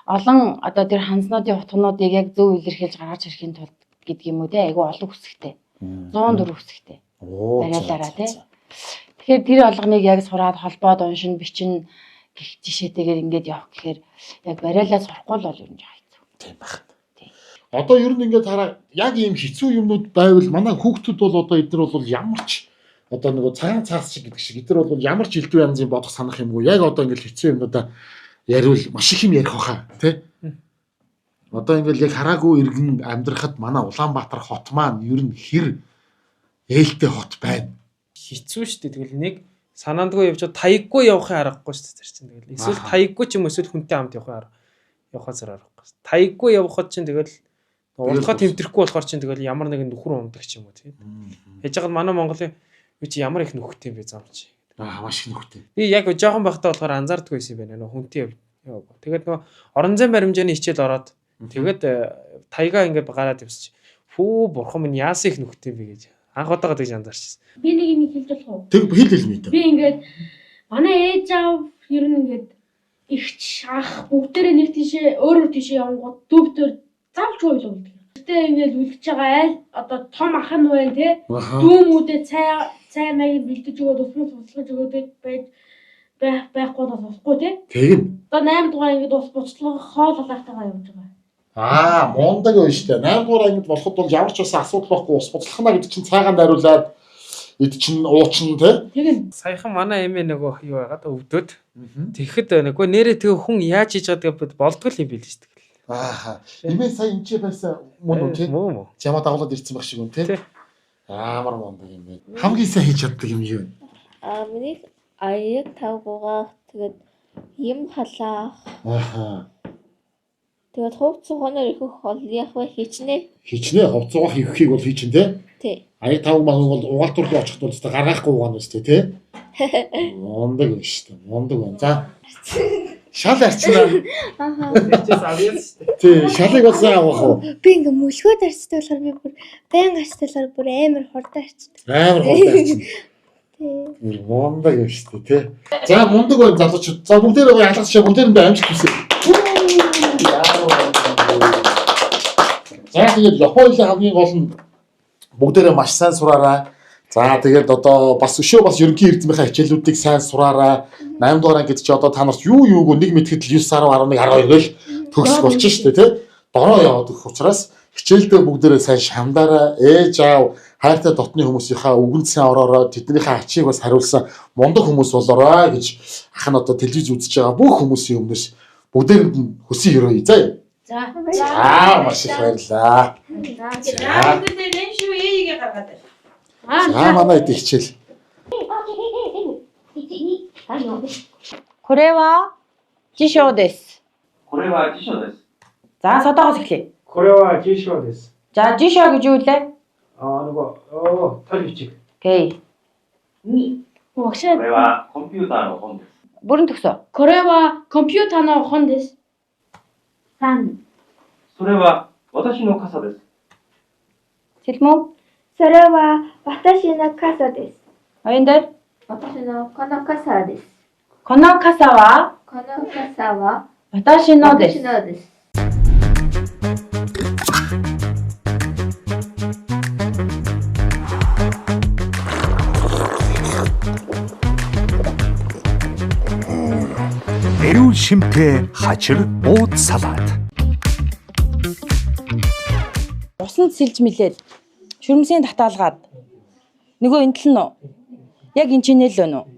олон одоо тэр ханзнуудын утгануудыг яг зөв илэрхийлж гаргаж ирэхийн тулд гэдэг юм уу те айгүй олон хүсэгтэй. 104 хүсэгтэй. Оо, за, Бариалаараа за, тий. за. Тэгэхээр тэр болгоныг яг сураад холбоод уншин бичин гих жишээтэйгээр ингээд явах гэхээр яг бариалаа сурахгүй л бол ер нь жаа хэцүү. Тийм байх. Тий. Одоо ер нь ингээд хараа яг ийм хэцүү юмнууд байвал манай хүүхдүүд бол одоо эдгээр бол ямар ч одоо нөгөө цагаан цаас шиг гэдэг шиг эдгээр бол ямар ч элдв янзын бодох санах юмгүй яг одоо ингээд хэцүү юмнуудаа яриул маш их юм ярих байхаа тий. Одоо ингээд яг хараагүй иргэн амьдрахад манай Улаанбаатар хот маань ер нь хэр ээлтэй хот байна. Хэцүү шүү дээ. Тэгэл нэг санаандгүй явж таяггүй явахын аргагүй шүү дээ тэр чинь тэгэл. Эсвэл Аха. таяггүй ч юм уу эсвэл хүнтэй хамт явахын арга явахаас аргагүй. Таяггүй явхад чинь тэгэл урдгаа тэмтэрэхгүй болохоор чинь тэгэл ямар нэгэн нөхөр ундаг ч юм уу тийм. Яаж яагаад манай Монголын юу чи ямар их нөхөртэй юм бэ зам чи. Аа маш их нөхөртэй. Би яг жоохон байхдаа болохоор анзаардаггүй байсан юм байна. Нөө хүнтэй яваагүй. Тэгээд нөгөө орон зайн баримжааны хичээл ороод тэгээд таяга ингээд гараад явсан чи. Фүү бурхан минь яасан их нөхөртэй юм бэ гэж анх удаага тэгж анзаарчихсан. Би нэг юм хэлж болох уу? Тэг хэл хэл мэд. Би ингээд манай ээж аав ер нь ингээд ихч ах бүгдээрээ нэг тийшээ өөр өөр тийшээ явангууд дүүбтөр завч ойлголдог. Гэтэ ингээд үлдэж байгаа айл одоо том ах нь байна те. Дүүмүүдээ цай цай маяг бэлдэж өгөөд ус мус услаж өгөөд байж байх байхгүй бол болохгүй те. Тэгнь. Одоо 8 дугаар ангид ус буцлага хоол алаахтайгаа явж байгаа. Аа, мундаг байна шүү дээ. 8 дугаар ангид болоход бол ямар ч бас асуудал байхгүй ус буцлахна гэдэг чинь цайгаан дариулаад эд чинь уучин те. Тэгнь. Саяхан манай эмээ нөгөө юу байгаад өвдөд. Тэгэхэд нөгөө нэрээ тэгээ хүн яаж хийж байгаа гэдэг болдгол юм билээ шүү дээ. Ааха. Эмээ сая энэ ч байсан мөн үү те? Мөн мөн. Чамаа дагуулад ирсэн байх шиг үн те. Тий. Амар мундаг юм байна. Хамгийн сайн хийж чаддаг юм юу вэ? Аа миний аяг тавгуугаах тэгээд юм халаах Ааха. тэгээд хувц хоноор их хол яах вэ хийчнэ. Хичнээн хувцуугах ихэхийг бол хийчин те. Тий. Аяг тавг маг бол угаалт руу очихд бол өстой гаргаахгүй угаана өстой те. Мундаг байна шүү дээ. Мундаг байна. За. Шал арчнаа. Аха. Тэчээс авъя шүү дээ. Тий, шалыг бол сайн авах уу? Би ингээ мөлхөөд арчдаг болохоор би бүр байнга арчдаг болохоор бүр амар хурдан арчдаг. Амар хурдан арчна. Тий. Мундаг юм шүү дээ, тий. За мундаг байна залуучууд. За бүгдээрээ гоё алгасчаа бүгдээрэндээ амжилт хүсье. За тэгээд Япон хэлний хамгийн гол нь бүгдээрээ маш сайн сураарай. За тэгээд одоо бас өшөө бас ерөнхий эрдэмийнхээ хичээлүүдийг сайн сураарай. 8 дугаар ангид чи одоо та нарт юу юуг нэг мэтгэд л 9 10 11 12 гээл төгсөх болчих шүү дээ, тий. Дороо яваад өгөх учраас хичээлдээ бүгдээрээ сайн шамдаарай. Ээж аав хайртай дотны хүмүүсийнхаа үгэнд сайн ороорой, тэднийхээ ачийг бас хариулсан мундаг хүмүүс болоорой гэж ах нь одоо телевиз үзэж байгаа бүх хүмүүсийн өмнөөс бүгдээрэнд нь хүсэн өрөөе. За. За. За маш их баярлалаа. За. Аа. За манай эд хичээл. これは辞書です。これは辞書です。 За содоогоос эхлэе. これは辞書です. За 辞書гэж юу лээ? Аа нөгөө тол бичиг. Окей. Багшаа これはコンピューターの本です。 Бүрэн төгсөө. これはコンピューターの本です。3それは私の傘です。 Сэлмүү. それは私の傘です。 Оюун дээр. 私のこの傘です。この傘はこの傘は私のです私。のです。 Эрүүл шимтэй хачир бууд салат. Усанд сэлж милээд шүрмсийн татаалгаад нөгөө энэ тал нь уу? Яг энэ чинэл л байна уу?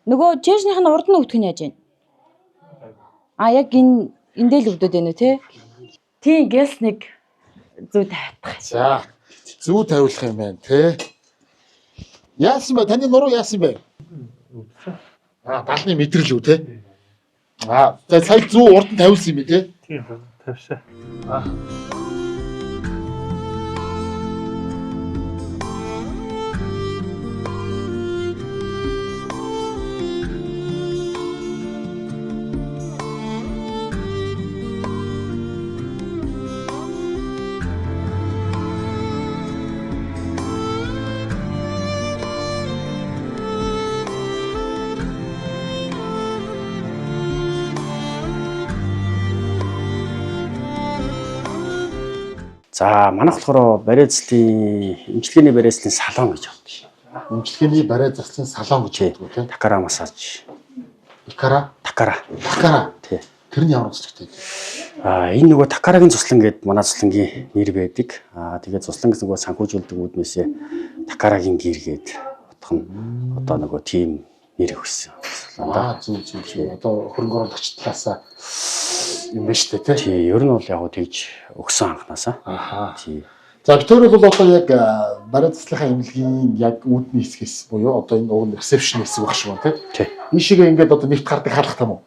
Нөгөө чэшнийх нь урд нь өвдөх нь яаж вэ? А яг энэ эндээ л өвдөд байна уу те? Тийм гэлс нэг зүү тавиадах. За зүү тавиулах юм байна те. Яасан бэ? Таны нуруу яасан бэ? Аа далны мэдрэл үү те? Аа за сая зүү урд нь тавиулсан юм бэ те? Тийм тавьсан. Аа. За манайх болохоор бариа заслын эмчилгээний бариа заслын салон гэж авдаг. Эмчилгээний бариа заслын салон гэж ярьдаг тийм. Такара массаж. Икара, Такара. Такара. Тий. Тэр нь ямар онцлогтой вэ? Аа энэ нөгөө Такарагийн цуслан гээд манай цуслангийн нэр байдаг. Аа тэгээд цуслан гэсэн нөгөө санхүүжүүлдэг үүднээсээ Такарагийн гэр гээд утга нь одоо нөгөө тим нэр өгсөн. Цуслан да. Аа зөв зөв зөв. Одоо хөрөнгө оруулагч талаасаа юм байна шүү дээ, тий. Тий, ер нь бол яг гоо тэгж өгсөн анхнаасаа. Ахаа. Тий. За бид бол одоо яг бариа заслынхаа эмнэлгийн яг үүдний хэсгээс буюу одоо энэ уг нь ресепшн хэсэг баг шиг байна, тий. Тий. Ийшээгээ ингээд одоо нэгт гардаг хаалгатай юм уу?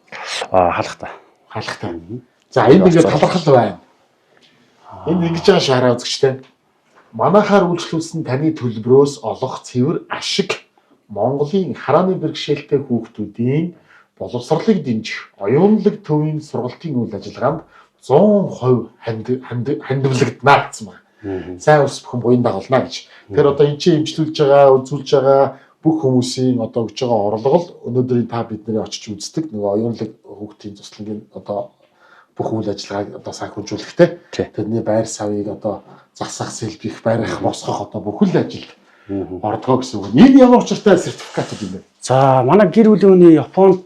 Аа халахта. Хаалгатай. За энд ингээд талархал байна. Энд ингэж байгаа шаараа үзэгчтэй. Манайхаар үйлчлүүлсэн таны төлбөрөөс олох цэвэр ашиг Монголын харааны бэрхшээлтэй хүүхдүүдийн боловсролыг дэмжих оюунлаг төвийн сургалтын үйл ажиллагаанд 100% хандивлагдана гэсэн байна. Сайн ус бүхэн буян дагуулна гэж. Тэгэхээр одоо энэ чинь эмчлүүлж байгаа, үзүүлж байгаа бүх хүмүүсийн одоо өгж байгаа орлого л өнөөдрийн та бидний очиж үздэг нөгөө оюунлаг хүүхдийн туслангийн одоо бүх үйл ажиллагааг одоо санхүүжүүлэхтэй. Тий. Тэрний байр савыг одоо засах, сэлбэх, барих, босгох одоо бүхэл ажилд ордгоо гэсэн үг. Энэ ямар учиртай сертификатууд юм бэ? За манай гэр бүлийн хүний Японд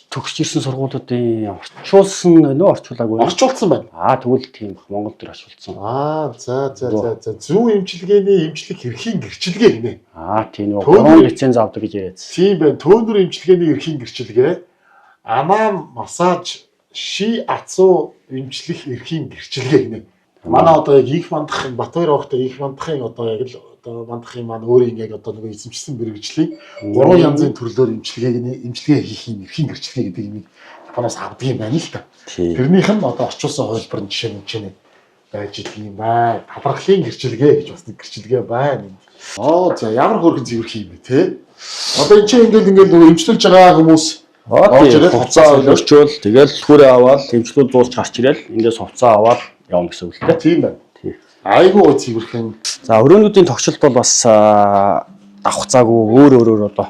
төгсөж ирсэн сургуулиудын орчуулсан нөө орчуулаагүй. Орчуулсан байна. Аа тэгвэл тийм бах Монгол дээр орчуулсан. Аа за за за за зүүн эмчилгээний эмчлэх эрхийн гэрчилгээ гинэ. Аа тийм нөгөө Төөнөр- гурван лиценз авдаг гэж яриадсан. Тийм байна. Төөнөр эмчилгээний эрхийн гэрчилгээ, анаам массаж, ши ацуу эмчлэх эрхийн гэрчилгээ гинэ. Манай одоо яг их мандах Батбаяр овогтой их мандахын одоо яг л одоо мандахын маань өөрийн яг одоо нөгөө эзэмшсэн мэргэжлийн гурван янзын төрлөөр эмчилгээний эмчилгээ хийх юм эрхийн гэрчилгээ гэдэг юм Японоос авдаг юм байна л да. Тийм. Тэрнийх нь одоо орчуулсан хувилбар нь жишээ нь чинь байж идэг юм бай. Талархлын гэрчилгээ гэж бас нэг гэрчилгээ байна. Оо за ямар хөөрхөн цэвэрх юм бэ те? Одоо энэ чинь ингээл ингээл нөгөө эмчлүүлж байгаа хүмүүс орж ирээд Хувцас өрчөөл тэгэл түлхүүрээ аваад эмчлүүл зуурч гарч ирэл эндээс хувцас аваад явна гэсэн үг л дээ. Тийм байна. Тий. Айгуу гой цэвэрхэн. За өрөөнүүдийн тогтчлолт бол бас давхцаагүй өөр өөрөөр одоо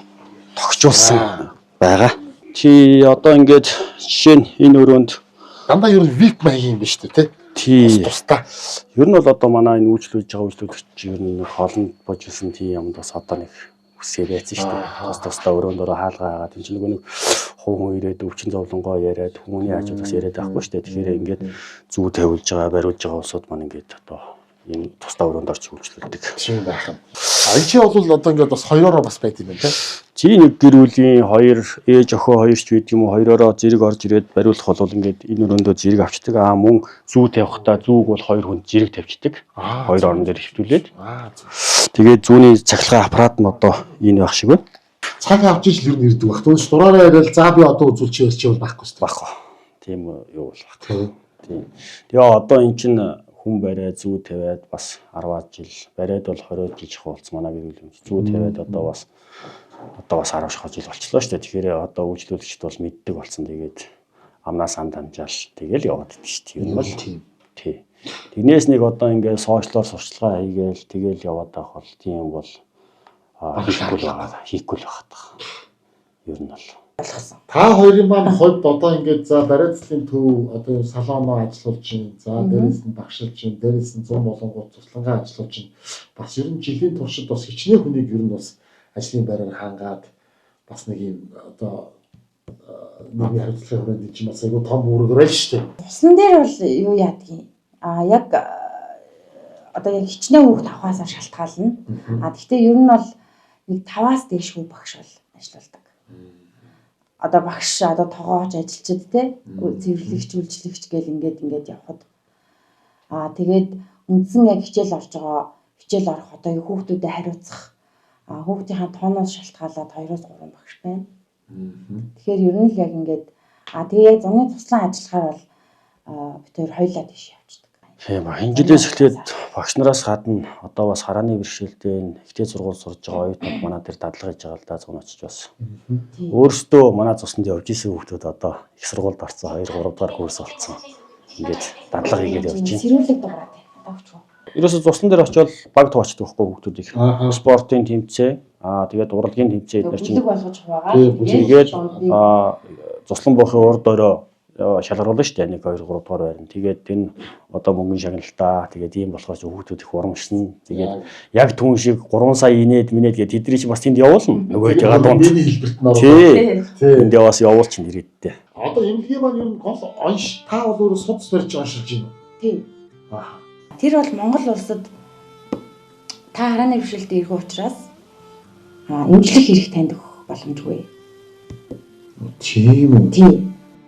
тогтжуулсан байгаа. Чи одоо ингээд жишээ нь энэ өрөөнд Дандаа ер нь VIP маягийн юм байна шүү дээ те. тий Тусдаа. ер нь бол одоо манай энэ үйлчлүүлж байгаа үйлчлүүлэгч ер нь нэг хоолнд божилсан тий юмд бас одоо нэг үсгээ байсан шүү дээ. Тус тусдаа өрөөнд өрөө хаалгаа хагаад энэ чинь нөгөө нэг хувь хүн ирээд өвчин зовлонгоо яриад хүмүүний хажууд бас яриад байхгүй шүү дээ. Тэгэхээр ингээд зүү тавиулж байгаа, бариулж байгаа улсууд маань ингээд одоо энэ тусдаа өрөөнд орж үйлчлүүлдэг. Тийм байх юм. А энэ чинь бол одоо ингээд бас хоёророо бас байт юм байна те. Чи нэг гэр бүлийн хоёр ээж охин хоёр ч байдаг юм уу хоёророо зэрэг орж ирээд бариулах бол ингээд энэ өрөөндөө зэрэг авчдаг. Аа мөн зүү тавихтаа зүүг бол хоёр хүн зэрэг тавьчихдаг. Аа, Хоёр орон дээр хэвтүүлээд. Аа зөв. Тэгээд зүүнний цахилгаан аппарат нь одоо энэ байх шиг байна. Цаг авч ижил ер нь ирдэг байх. Түүнээс дураараа яриад за би одоо үзүүлчих ярьчих бол байхгүй шүү дээ. Байхгүй. Тийм юу бол байхгүй. Тий. Тийм. Тэгээ одоо эн чинь хүн бариа зүү тавиад бас 10 жил, бариад бол 20 жил чухал болсон манай гэр бүлийн. Зүү тавиад одоо бас 10 шахуу жил болчлоо шүү дээ. Тэгэхээр одоо үйлчлүүлэгчд бол мэддэг болсон. Тэгээд амнаас ам дамжаал тэгэл яваад идэв шүү дээ. Ер нь бол тийм. тий. Тэгнээс нэг одоо ингээд сошиалор сурчлагаа хийгээл тэгэл яваад байх бол тийм бол хийхгүй л байгаа. Хийхгүй л байгаа. Ер нь бол. Та хоёрын маань хувьд одоо ингээд за бариа заслын төв одоо юу салоноо ажиллуулж байна. За дээрээс нь багшилж байна. Дээрээс нь зун болонгууд туслангаа ажиллуулж байна. Бас ер нь жилийн туршид бас хичнээн хүнийг ер нь бас ажлын байраар хангаад бас нэг юм одоо нийгмийн хариуцлагын хүрээнд энэ чинь бас айгүй том үүрэг байна шүү дээ. Туслан дээр бол юу яадгийг а яг одоо яг хичнээн хүүхд авахаасаа шалтгаална. А тэгтээ ер нь бол нэг 5-аас дээш хүү багш бол ажиллаулдаг. Одоо багш одоо тогооч ажилчид те цэвэрлэгч үйлчлэгч гэл ингээд ингээд явхад аа тэгээд үндсэн яг хичээл орж байгаа хичээл орох одоо хүүхдүүдэд хариуцах хүүхдийнхаа тооноос шалтгаалаад 2-3 багш байна. Тэгэхээр ер нь л яг ингээд тэгээ яг зуны туслан ажиллахаар бол бид хоёр хоёлаа тийш явчихдаг. Тийм ба. Энэ жилээс эхлээд багш нараас гадна одоо бас харааны бэрхшээлтэй энэ ихтэй сургууль сурж байгаа оюутнууд манай дээр дадлага хийж байгаа л да зун очиж бас. Өөрсдөө манай цуснд явж исэн хүүхдүүд одоо их сургуульд орсон 2 3 дугаар курс болсон. Ингээд дадлага хийгээд явж байна. Сэрүүлэг дуурайд байна. Одоо өчгөө. Ерөөсө цусан дээр очивол баг туваачдаг байхгүй хүүхдүүдийг. Спортын тэмцээн, тэгээд урлагийн тэмцээн эдгээр чинь Бүлэг болгож хуваагаад тэгээд цуслан буухын урд орой шалгаруулна шүү дээ. 1 2 3 дугаар байрна. Тэгээд энэ одоо мөнгөн шагналаа. Тэгээд ийм болохоор ч хүүхдүүд их урамшна. Тэгээд яг түн шиг 3 сая инээд минээд гээд тэдний чинь бас тэнд явуулна. Нөгөө байгаа дунд. Миний хэлбэрт нь оруулах. Тий. Тэнд яваас явуулчин ирээдтэй. Одоо эмнэлгийн маань ер нь гол онш та бол өөрөө судас барьж оншилж байна уу? Тий. Аа. Тэр бол Монгол улсад та харааны бэрхшээлтэй ирэх учраас эмчлэх хэрэг танд өгөх боломжгүй. Тийм үү? Тий.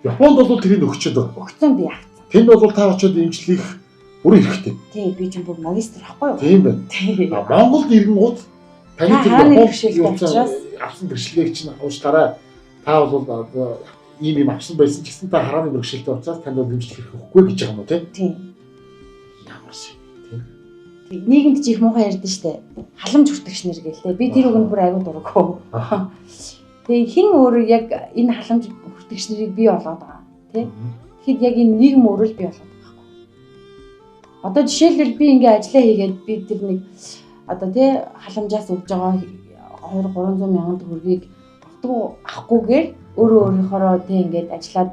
Японд бол тэрийг өгчөөд байгаа. Өгцөн би авцсан. Тэнд бол та очиод эмчлэх бүр эрхтэй. Тий, би чинь бүр магистр байхгүй юу? Тийм байна. Тий. А Монголд ирэнгүүт таны Та тэр харааны Японд бэрхшээлтэй юуцсан учраас авсан бэрхшээлийг чинь уучлаарай. Та бол одоо ийм ийм авсан байсан ч гэсэн та харааны бэрхшээлтэй учраас танд бол эмчлэх эрх өгөхгүй гэж байгаа юм уу те? Тий. Ямар шиг тийм. Тий, Нийгэмд чи их муухай ярьдэн штэ. Халамж хүртэгч нэр гээл те. Би тэр үгэнд бүр аягүй дурггүй. Тэгээ хин өөрөө яг энэ халамж хүртэгч нарыг бий болгоод байгаа тий. Тэгэхэд яг энэ нийгэм өөрөө л бий болгоод байгаа байхгүй. Одоо жишээлбэл би ингээ ажиллаа хийгээд би тэр нэг одоо тий халамжаас өгж байгаа 2 300 мянган төгрөгийг авдаггүй авахгүйгээр өөрөө өөрийнхоороо тий ингээд ажиллаад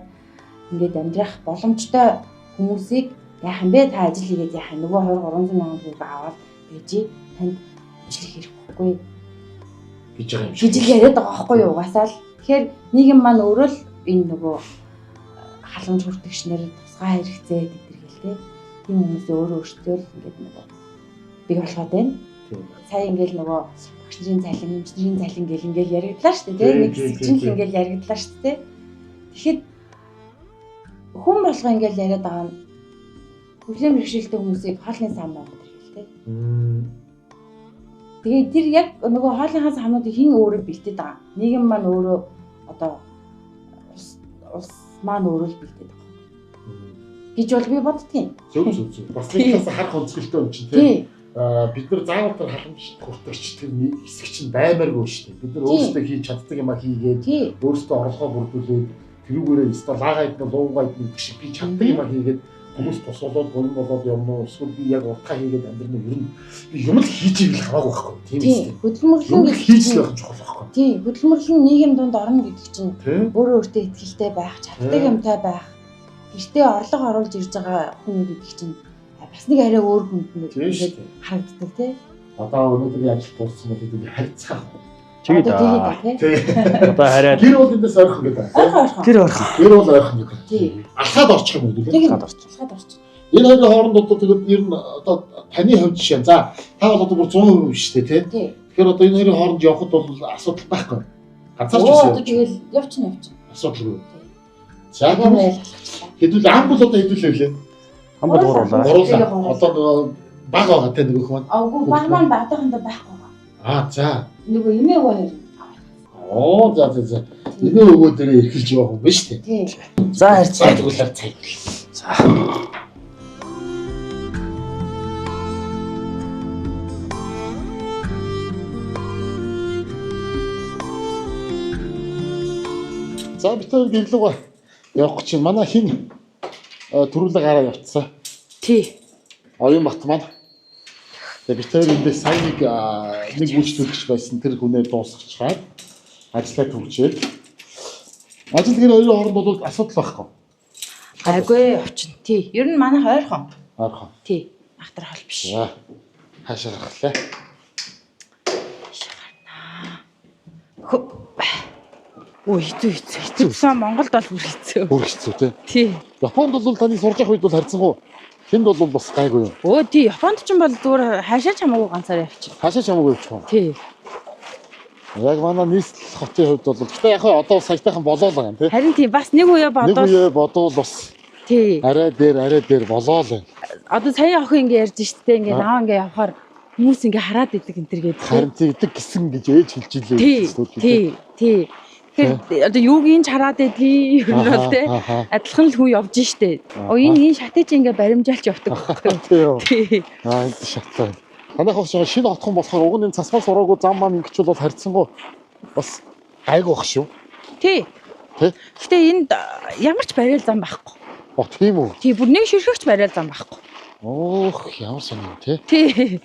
ингээд амьдрах боломжтой хүмүүсийг яах юм бэ та ажил хийгээд яах юм нөгөө 2 300 мянган төгрөг аваад байж танд ажиллах хэрэггүй гэж байгаа юм шиг. гэж л яриад байгаа байхгүй юу угаасаа л. Тэгэхээр нийгэм маань өөрөө л энэ нөгөө халамж хүртэгч нар тусгай хэрэгцээ гэдэг гэл те. Тийм хүмүүсээ өөрөө өөрсдөө л ингээд нөгөө бий болгоод байна. Тийм. Сая ингээл нөгөө багш нарын цалин, эмч нарын цалин гэл ингээл яригдлаа шүү дээ те. Тийм, Нэг тийм, хэсэг чинь л тийм. ингээл яригдлаа шүү дээ. Тэгэхэд хүн болго ингээл яриад байгаа нь хөгжлийн бэрхшээлтэй хүмүүсийг хоолны сан болгоод ирэл те. Тэгээ тэр яг нөгөө хоолныхаа самнуудыг хин өөрөө бэлтээд байгаа. Нийгэм маань өөрөө одоо улс маань өөрөө л бэлтээд байгаа гэж бол би боддгийн. Зөв зөв зөв. Бас нэг талаас харах өнцгөлтэй юм чинь Тий. тийм. Аа бид нар заавал тэр халамж хүртэгч тэр нэг хэсэг чинь баймааргүй шүү дээ. Бид нар Тий. өөрсдөө хийж чаддаг юмаа хийгээд Тий. өөрсдөө орлогоо бүрдүүлээд тэрүүгээрээ өстө лаагаа идэх луугаа идэх гэх шиг би чаддаг юмаа хийгээд хүмүүс тусуулаад буян болоод явна уу эсвэл би яг уртгаа хийгээд амьдрна уу ер нь би юм л хийж ивэл хамаагүй байхгүй тийм Тий. үстэй. Хөдөлмөрлөн Юм л гэдэг хийж л чинь байх нь чухал байхгүй. тий, хөдөлмөрлөн нийгэм дунд орно гэдэг чинь Тийм. өөрөө өөртөө ихтэй байх, чаддаг Тий. юмтай байх, гэртээ орлого оруулж ирж байгаа хүн гэдэг чинь бас нэг арай өөр хүнд нэг Тийм шүү ингээд дээ. харагддаг тий. Одоо өнөөдрийн ажил дууссан бол бид харьцаа. Тэгээд Одоо тэгээд аа, тий. Тийм. Одоо хараад Гэр бол эндээс ойрхон гэдэг. Ойрхон ойрхон. гэр орхон. Гэр бол ойрхон гэдэг. Тий. Алхаад орчих юм уу гэдэг. Тэг Алхаад орчих. алхаад орчих. Энэ хоёрын хооронд одоо тэгээд ер нь одоо таны хувьд жишээ. За та бол одоо бүр 100% шүү дээ тий. Тий. Тэгэхээр одоо энэ хоёрын хооронд явхад бол асуудал байхгүй. Ганцаарч Оо бас одоо явж. тэгэл явчихна явчихна. Асуудалгүй. За Агаа байл алхачлаа. хэдүүл ам бол одоо хэдүүлээ лээ. Ам бол гурлаа. Гурлаа. Одоо нөгөө баг байгаа те нөгөөх маань. Аагүй баг маань багтаахандаа байхгүй байгаа. Аа за. Нөгөө эмээ өвөө хоёр. Оо за за за. Эмээ өвөө дээрээ эрхэлж явах юм байна шүү дээ. Тий. За За харьцаа. тэгвэл харьцаа. За. За бид хоёр гэрлүүгээ явах гэж байна. Манай хин төрүүлэг гараа явцсан. Тий. Оюун бат маань. Тэгээ бид хоёр эндээс сая нэг нэг үйлчлүүлэгч байсан тэр хүнээ дуусгачихаад ажиллаа түгжээд ажил гэр хоёрын хооронд бол асуудал байхгүй. Гайгүй явчихна. Тий. Ер нь манайх ойрхон. Ойрхон. Тий. Ахтар хол биш. За хаашаа гаргалаа. Хөп. Өө хэцүү хэцүү. Хэцүү Монголд бол бүр хэцүү. Бүр хэцүү те. Тий. Японд бол таны сурж явах үед бол харьцангуй тэнд бол бас гайгүй юм. Өө тий. Японд ч юм бол зүгээр хаашаа ч хамаагүй ганцаар явчих. Хаашаа ч хамаагүй явчих юм. Тий. Яг манай нийслэл хотын хувьд бол гэхдээ яг хаа одоо саятайхан болоо л байгаа юм тий. Харин тий бас нэг үе Нэг бодвол үе бодвол бас тий. арай дээр арай дээр болоо л байна. Одоо сая охин ингэ ярьж штэ ингээ наваа ингээ явахаар хүмүүс ингээ хараад идэг энэ төр гэдэг. Харин тэгдэг гисэн гэж ээж хэлж илээ. Тий. Тий. Тий. Тэгэхээр одоо юуг энэ ч хараад байдгийг ер нь бол тий. Адилхан л хүн явж штэ. Оо энэ шатыг чи ингээ баримжаалч явдаг байхгүй юу? Тий. юу. Тий. Аа энэ шатлаа. Танайх бас шинэ хотхон болохоор уг нь энэ цасмал сураагүй зам мам ингэчүүл бол харьцангуй бас гайгүй бах шүү. Тий. Тий. Гэтэ энд ямар ч бариал зам байхгүй. О тийм үү. Тий, бүр нэг ширхэгч бариал зам байхгүй. Өөх ямар сонир юм тий. Тий.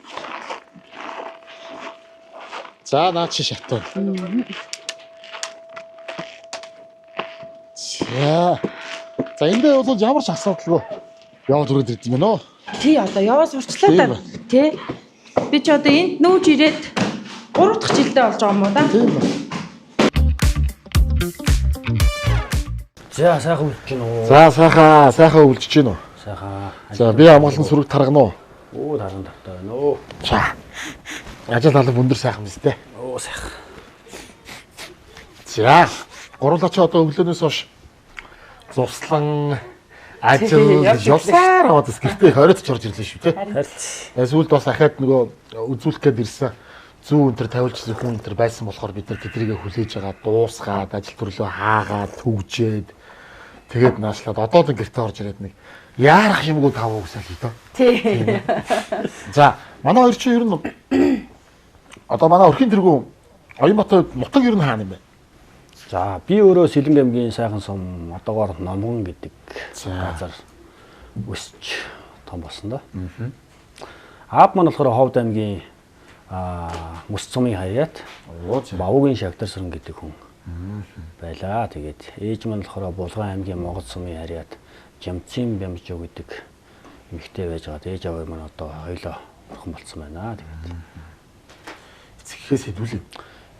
За наа чи шатаа. За. За эндээ бол ямар ч асуудалгүй яваад хүрээд ирд юм байна оо. Тий одоо яваа сурчлаа та тий. Би ч одоо энд нүүж ирээд 3 дахь жилдээ болж байгаа юм уу да? Тийм байна. За сайхан үлдэж гин үү? За сайхан сайхан өвлөж гин үү? Сайхан. За би амгалан сүрэг таргана уу? Оо таран тавтай байна оо. За. Ажил алба өндөр сайхан биз дээ. Оо сайхан. За. Гурлаа чи одоо өглөөнөөс хойш зуслан ажил явсаар аваад ус гэртээ хориод ч орж ирлээ шүү дээ. Харин Сүүлд бас ахаад нөгөө үзүүлэх гээд ирсэн зүү өнтер тавиулж хүн өнтер байсан болохоор бид нар тэдрийгэ хүлээж байгаа дуусгаад ажил төрлөө хаагаад түгжээд тэгээд наашлаад одоо л гэртээ орж ирээд нэг яарах юмгүй тав угсаал хий дөө. Тий. За манай хоёр чинь ер нь одоо манай өрхийн тэргүүн Оюнбатын хувьд нутаг ер нь хаана юм бэ? За би өөрөө Сэлэнг аймгийн сайхан сум одоогоор Номгон гэдэг газар өсч том болсон доо. Аав маань болохоор Ховд аймгийн Мөс цумын хаяат Бавуугийн Шагтарсран гэдэг хүн байлаа. Тэгээд ээж маань болохоор Булган аймгийн Монгол сумын харьяат Жамцын Бямжуу гэдэг эмэгтэй байж байгаа. Ээж аав маань одоо хоёлоо бурхан болцсон байна. Тэгээд эцэг эхээс хэдүүлээ.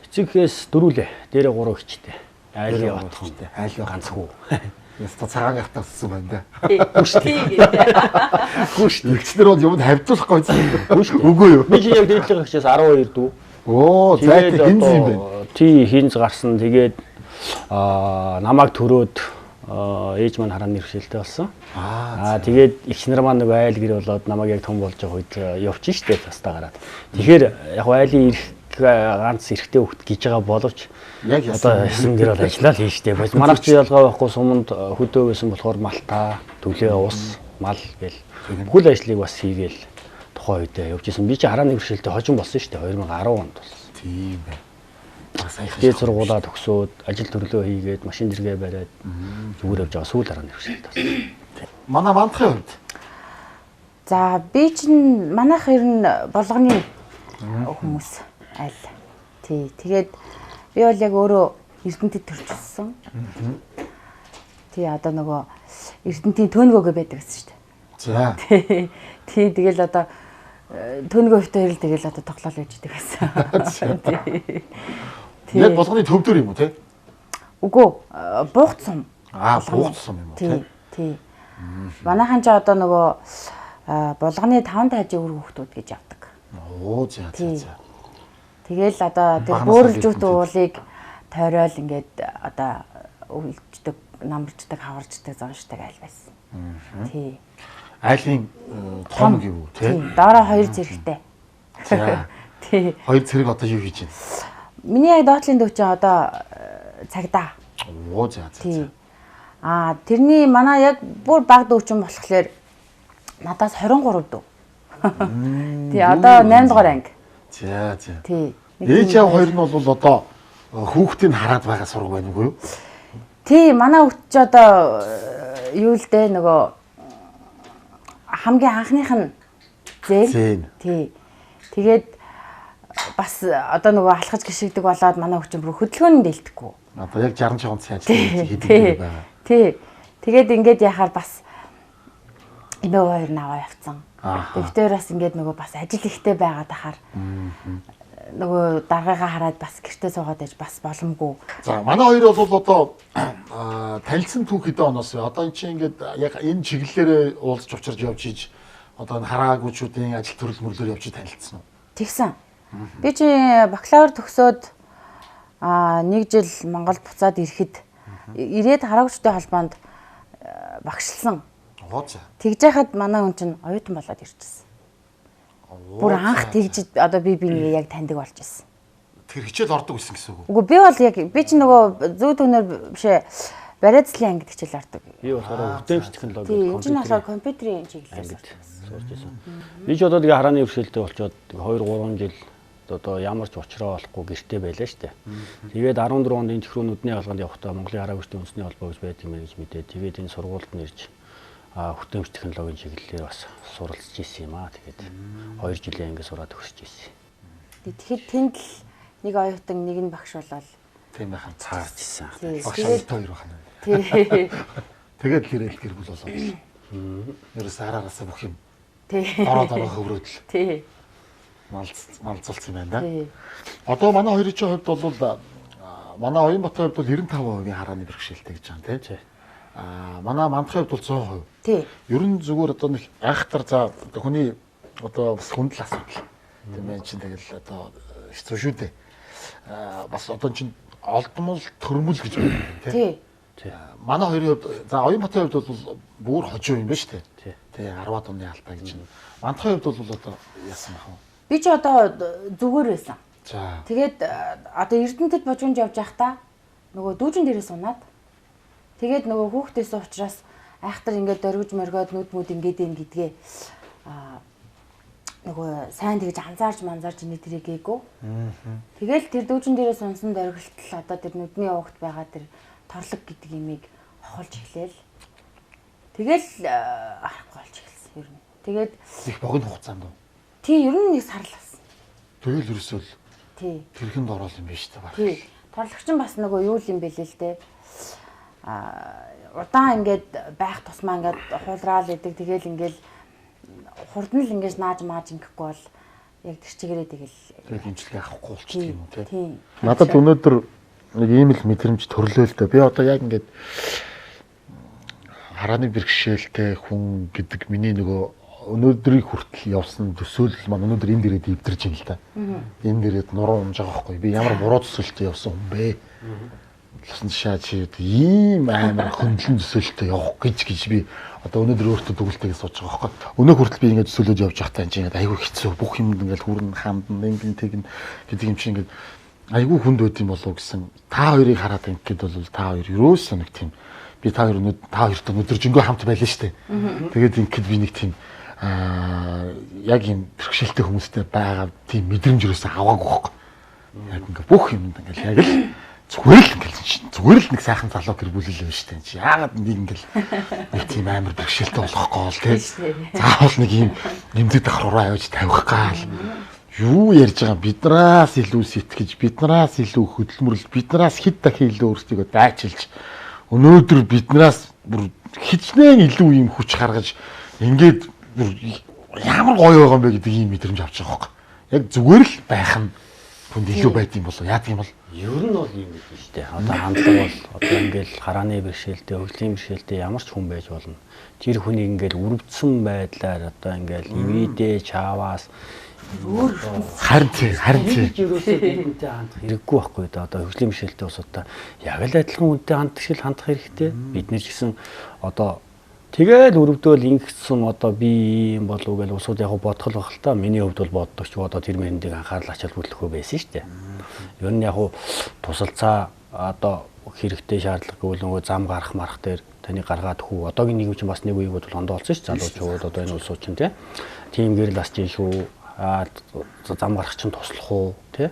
Эцэг эхээс дөрвөлээ. Дээрээ гурав эгчтэй. Айлын отхон, айлын ганц хүү. Яста цагаан гартаа өссөн байна да. Тий гэдэг. Үгүй шүү дээ. Эгчнэр бол юмд хавьдуулахгүй байсан. Үгүй юу? Би чи яг дээдлэх эгчээс 12 дүү. Оо, зайтай хинз юм байна. Тий, хинз гарсан. Тэгээд намайг төрөөд ээж маань харааны бэрхшээлтэй болсон. Тэгээд эгч нар маань нэг айл гэр болоод намайг яг том болж байгаа үед явчих штэ тастаа гараад. Тэгэхээр яг айлын ирэх ганц эрэгтэй хүүхэд гэж байгаа боловч яг одоо ясан гэр бол ажиллаа л хийн штэ. Манайх чи ялгаа байхгүй суманд хөдөө байсан болохоор малтаа, төлөө ус, мал гэл бүхэл ажлыг бас хийгээл тухайн үедээ явж исэн. Би чи харааны бэрхшээлтэй хожим болсон штэ 2010 онд болсон. Тийм байна. Дээд сургуулаа төгсөөд ажил төрлөө хийгээд машин зэрэгээ бариад зүгээр явж байгаа сүүл харааны бэрхшээлтэй болсон. Манай мандахын хувьд. За би чинь манайх ер нь болгоны хүмүүс аль. Тий. Тэгээд би бол яг өөрөө Эрдэнэтэд төрж өссөн. Тий одоо нөгөө Эрдэнэтийн төөнгөөгөө байдаг гэсэн шүү дээ. За. Тий тэгэл одоо төөнгөө хөвтөө ирэл тэгэл одоо тоглоал байж идэг байсан. Тий. Яг болгоны төвдөр юм уу те? Үгүй буухт сум. Буухт сум юм уу те? Тий. Манайхан ч одоо нөгөө булганы 5 тайжийн үр хүүхдүүд гэж явдаг. Оо за за за. Тэгэл одоо тэр бөөрөлжүүт уулыг тойрол ингээд одоо өвлждөг, намарчдаг, хаварчдаг, зоншдаг айл байсан. Тий. Айлын том гэв үү те? Доороо хоёр зэрэгтэй. За. Тий. Хоёр зэрэг одоо юу хийж байна? Миний яг доотлын дүү чинь одоо цагдаа. Оо за за. Тий. Тэрний манай яг бүр баг дүү чинь болохоор надаас 23 дүү. Тий, одоо 8 дугаар анги. За за. Тий. Ээж аав хоёр нь бол одоо хүүхдийг хараад байгаа сураг байна уу юу? Тий, манай хүүхд чи одоо юу л дээ нөгөө хамгийн анхных нь зээн. Тий. Тэгээд бас одоо нөгөө алхаж гიშгдэг болоод манай хүүхд чинь бүр хөдөлгөөн нь дэлдэхгүй. Одоо яг 60 чонцын ажил хийдэг байгаа. Тий. Тэгээд ингээд яхаар бас эмээ хоёр нь аваа явцсан. Дэвтэр бас ингээд нөгөө бас ажил ихтэй байгаад ахаар нөгөө даргаагаа хараад бас гэртээ суугаад байж бас боломгүй. За манай хоёр бол одоо танилцсан түүх хэдэн оноос вэ? Одоо эн чинь ингээд яг энэ чиглэлээрээ уулзч учирч явж иж одоо энэ хараагүйчүүдийн ажил төрөл мөрлөөр явж танилцсан уу? Тэгсэн. Би чи бакалавр төгсөөд нэг жил Монголд буцаад ирэхэд ирээд хараагүйчдийн холбоонд багшилсан. Тэгж яхад манай хүн чинь оюутан болоод ирчихсэн. Бүр анх тэгж одоо би бинийг яг таньдаг болж ирсэн. Тэр хичээл ордог байсан гэсэн үг үү? Үгүй би бол яг би чинь нөгөө зүү төнөр биш бариацлын ангид хичээл ордог. Би болохоор хөтөмж технологи компьютер. Тийм, энэ болохоор компьютерийн чиглэлээр сурч ирсэн. Би ч одоо тэгээ харааны бэрхшээлтэй болчоод 2 3 жил одоо ямар ч учраа олохгүй гэртээ байлаа штэ. Тэгээд 14 онд энэ чихрүү нүдний хаалганд явахдаа Монголын хараагүйчдийн үндэсний холбоо гэж байдаг юм гэж мэдээ. Тэгээд энэ сургуульд нэрж хөтөмж технологийн чиглэлээр бас суралцж исэн юм аа. Тэгээд 2 жилийн анги сураад төгсөж исэн. Тэгэхээр тэнд л нэг оюутан нэг нь багш болол тийм байхan цаарч исэн. Багш оюутан хоёр байна. Тий. Тэгээд л ирээл гэр бүл болоод. Ерөөс араараасаа бүх юм. Тий. Дороо хөврөөд л. Тий. Малцуулсан юм байна да. Тий. Одоо манай хоёрын чинь хувьд бол манай Оюнбатын хувьд бол 95% харааны бэрхшээлтэй гэж байгаа юм тий. Аа манай Мандахын хувьд бол 100%. Тий. Ер нь зүгээр одоо нэг айхтар за хүний одоо бас хүндэл асуудал. Тийм ээ чинь тэгэл одоо хэцүү шүү дээ. Аа бас одоо чинь олдмол төрмөл гэж байна тий. Тий. Манай хоёрын хувьд за Оюнбатын хувьд бол бүр хожуу юм байна шүү дээ. Тий 10-аад оны алдаа гэж байна. Мандахын хувьд бол одоо яасан бах вэ? Би ч одоо зүгээр байсан. За. Тэгээд одоо Эрдэнэтэд божигнд явж байхдаа нөгөө дүүжин дээрээс унаад тэгээд нөгөө хүүхдээс учраас айхтар ингээд дөрвж моргиод нүд мүд ингээд юм гэдгээ нөгөө сайн тэгж анзаарч манзаарч энэ тэрийг гээгүй. Тэгэл тэр дүүжин дээрээс унсан дөргөлтөл одоо тэр нүдний угт байгаа тэр торлог гэдэг имийг хохолж эхлээл. Тэгэл харахгүй болж эхэлсэн ер нь. Тэгээд их богино хугацаанд уу? Тий, ер нь нэг сар л болсон. Тэгэл ерөөсөө л тий. Тэрхэнд орол юм биш үү баг. Тий. Торлогч нь бас нөгөө юу юм бэ лээ л дээ. Аа удаан ингээд байх тусмаа ингээд хуулраал идэг. Тэгэл ингээд хурдан л ингээд нааж мааж ингэхгүй бол яг тэр чигээрээ тэгэл тэгэл имчилгээ авахгүй болчихдог юм уу тий. Тий. Надад өнөөдөр нэг ийм л мэдрэмж төрлөө л дээ. Би одоо яг ингээд харааны бэрхшээлтэй хүн гэдэг миний нөгөө өнөөдрийг хүртэл явсан төсөөлөл маань өнөөдөр энд ирээд эвдэрч юм л да. Энд ирээд нуруу унж байгаа байхгүй. Би ямар буруу төсөөлөлтөй явсан хүн бэ? Лусан шаа чи ийм амар хөндлөн төсөөлөлтөй явах гэж би одоо өнөөдөр өөртөө дүгэлтэйгээ сууж байгаа байхгүй. Өнөөх хүртэл би ингээд төсөөлөд явж байхдаа энэ чинь ингээд айгүй хэцүү. Бүх юмд ингээд хүрн хандна, ингэн тэгнэ гэдэг юм чинь ингээд айгүй хүнд байд юм болов гэсэн. Та хоёрыг хараад ингээд бол та хоёр ерөөсөө нэг тийм би та хоёр та хоёртой өдөржингөө хамт байлаа шүү дээ. Тэгээд ингээд би нэг тийм яг юм бэрхшээлтэй хүмүүстэй байгаа тийм мэдрэмж ерөөсөө аваагүй байхгүй. Яг ингээ бүх юмд ингээл яг л зүгээр л ингээл зүгээр л нэг сайхан залуу гэр бүл л байна шүү дээ. Чи яагаад нэг ингээл нэг тийм амар бэрхшээлтэй болох гоол те. Заавал нэг юм нэмдэг давхар руу авч тавих гаал. Юу ярьж байгаа биднээс илүү сэтгэж, биднээс илүү хөдөлмөрлөж, биднээс хэд дахин илүү өөрсдийгөө дайчилж өнөөдөр биднээс бүр хичнээн илүү юм хүч гаргаж ингээд ямар гоё байгаа юм бэ гэдэг ийм мэдрэмж авч байгаа хөөе. Яг зүгээр л байх нь хүнд илүү байд юм болов яадаг юм бол? Ер нь бол ийм гэдэг шүү дээ. Одоо хандлага бол одоо ингээл харааны бэрхшээлтэй, хөгжлийн бэрхшээлтэй ямар ч хүн байж болно. Тэр хүнийг ингээл өрөвдсөн байдлаар одоо ингээл ивэдэ чааваас өөр харин тий. Ерөөсөө бидэнтэй хандах хэрэггүй байхгүй да. Одоо хөгжлийн бэрхшээлтэй улсуудаа яг л адилхан хүнтэй хандах шиг хандах хэрэгтэй. Бид нэр ч гэсэн одоо тэгэл өрөвдөөл ингэсэн одоо би юм болов гэж улсууд яг бодох л баг л та. Миний хувьд бол боддог ч одоо тэр мэрэндийг анхаарал ач холбогдолгүй байсан шүү дээ. Ер нь яг тусалцаа одоо хэрэгтэй шаардлага гэвэл нөгөө зам гарах марах дээр таны гаргаад хүү. Одоогийн нийгэм чинь бас нэг үеиг бол ондоо болсон шүү. Залуучууд одоо энэ улсууд чинь тийм гэрэл асч ин шүү. Зам гарах чинь туслах уу тий.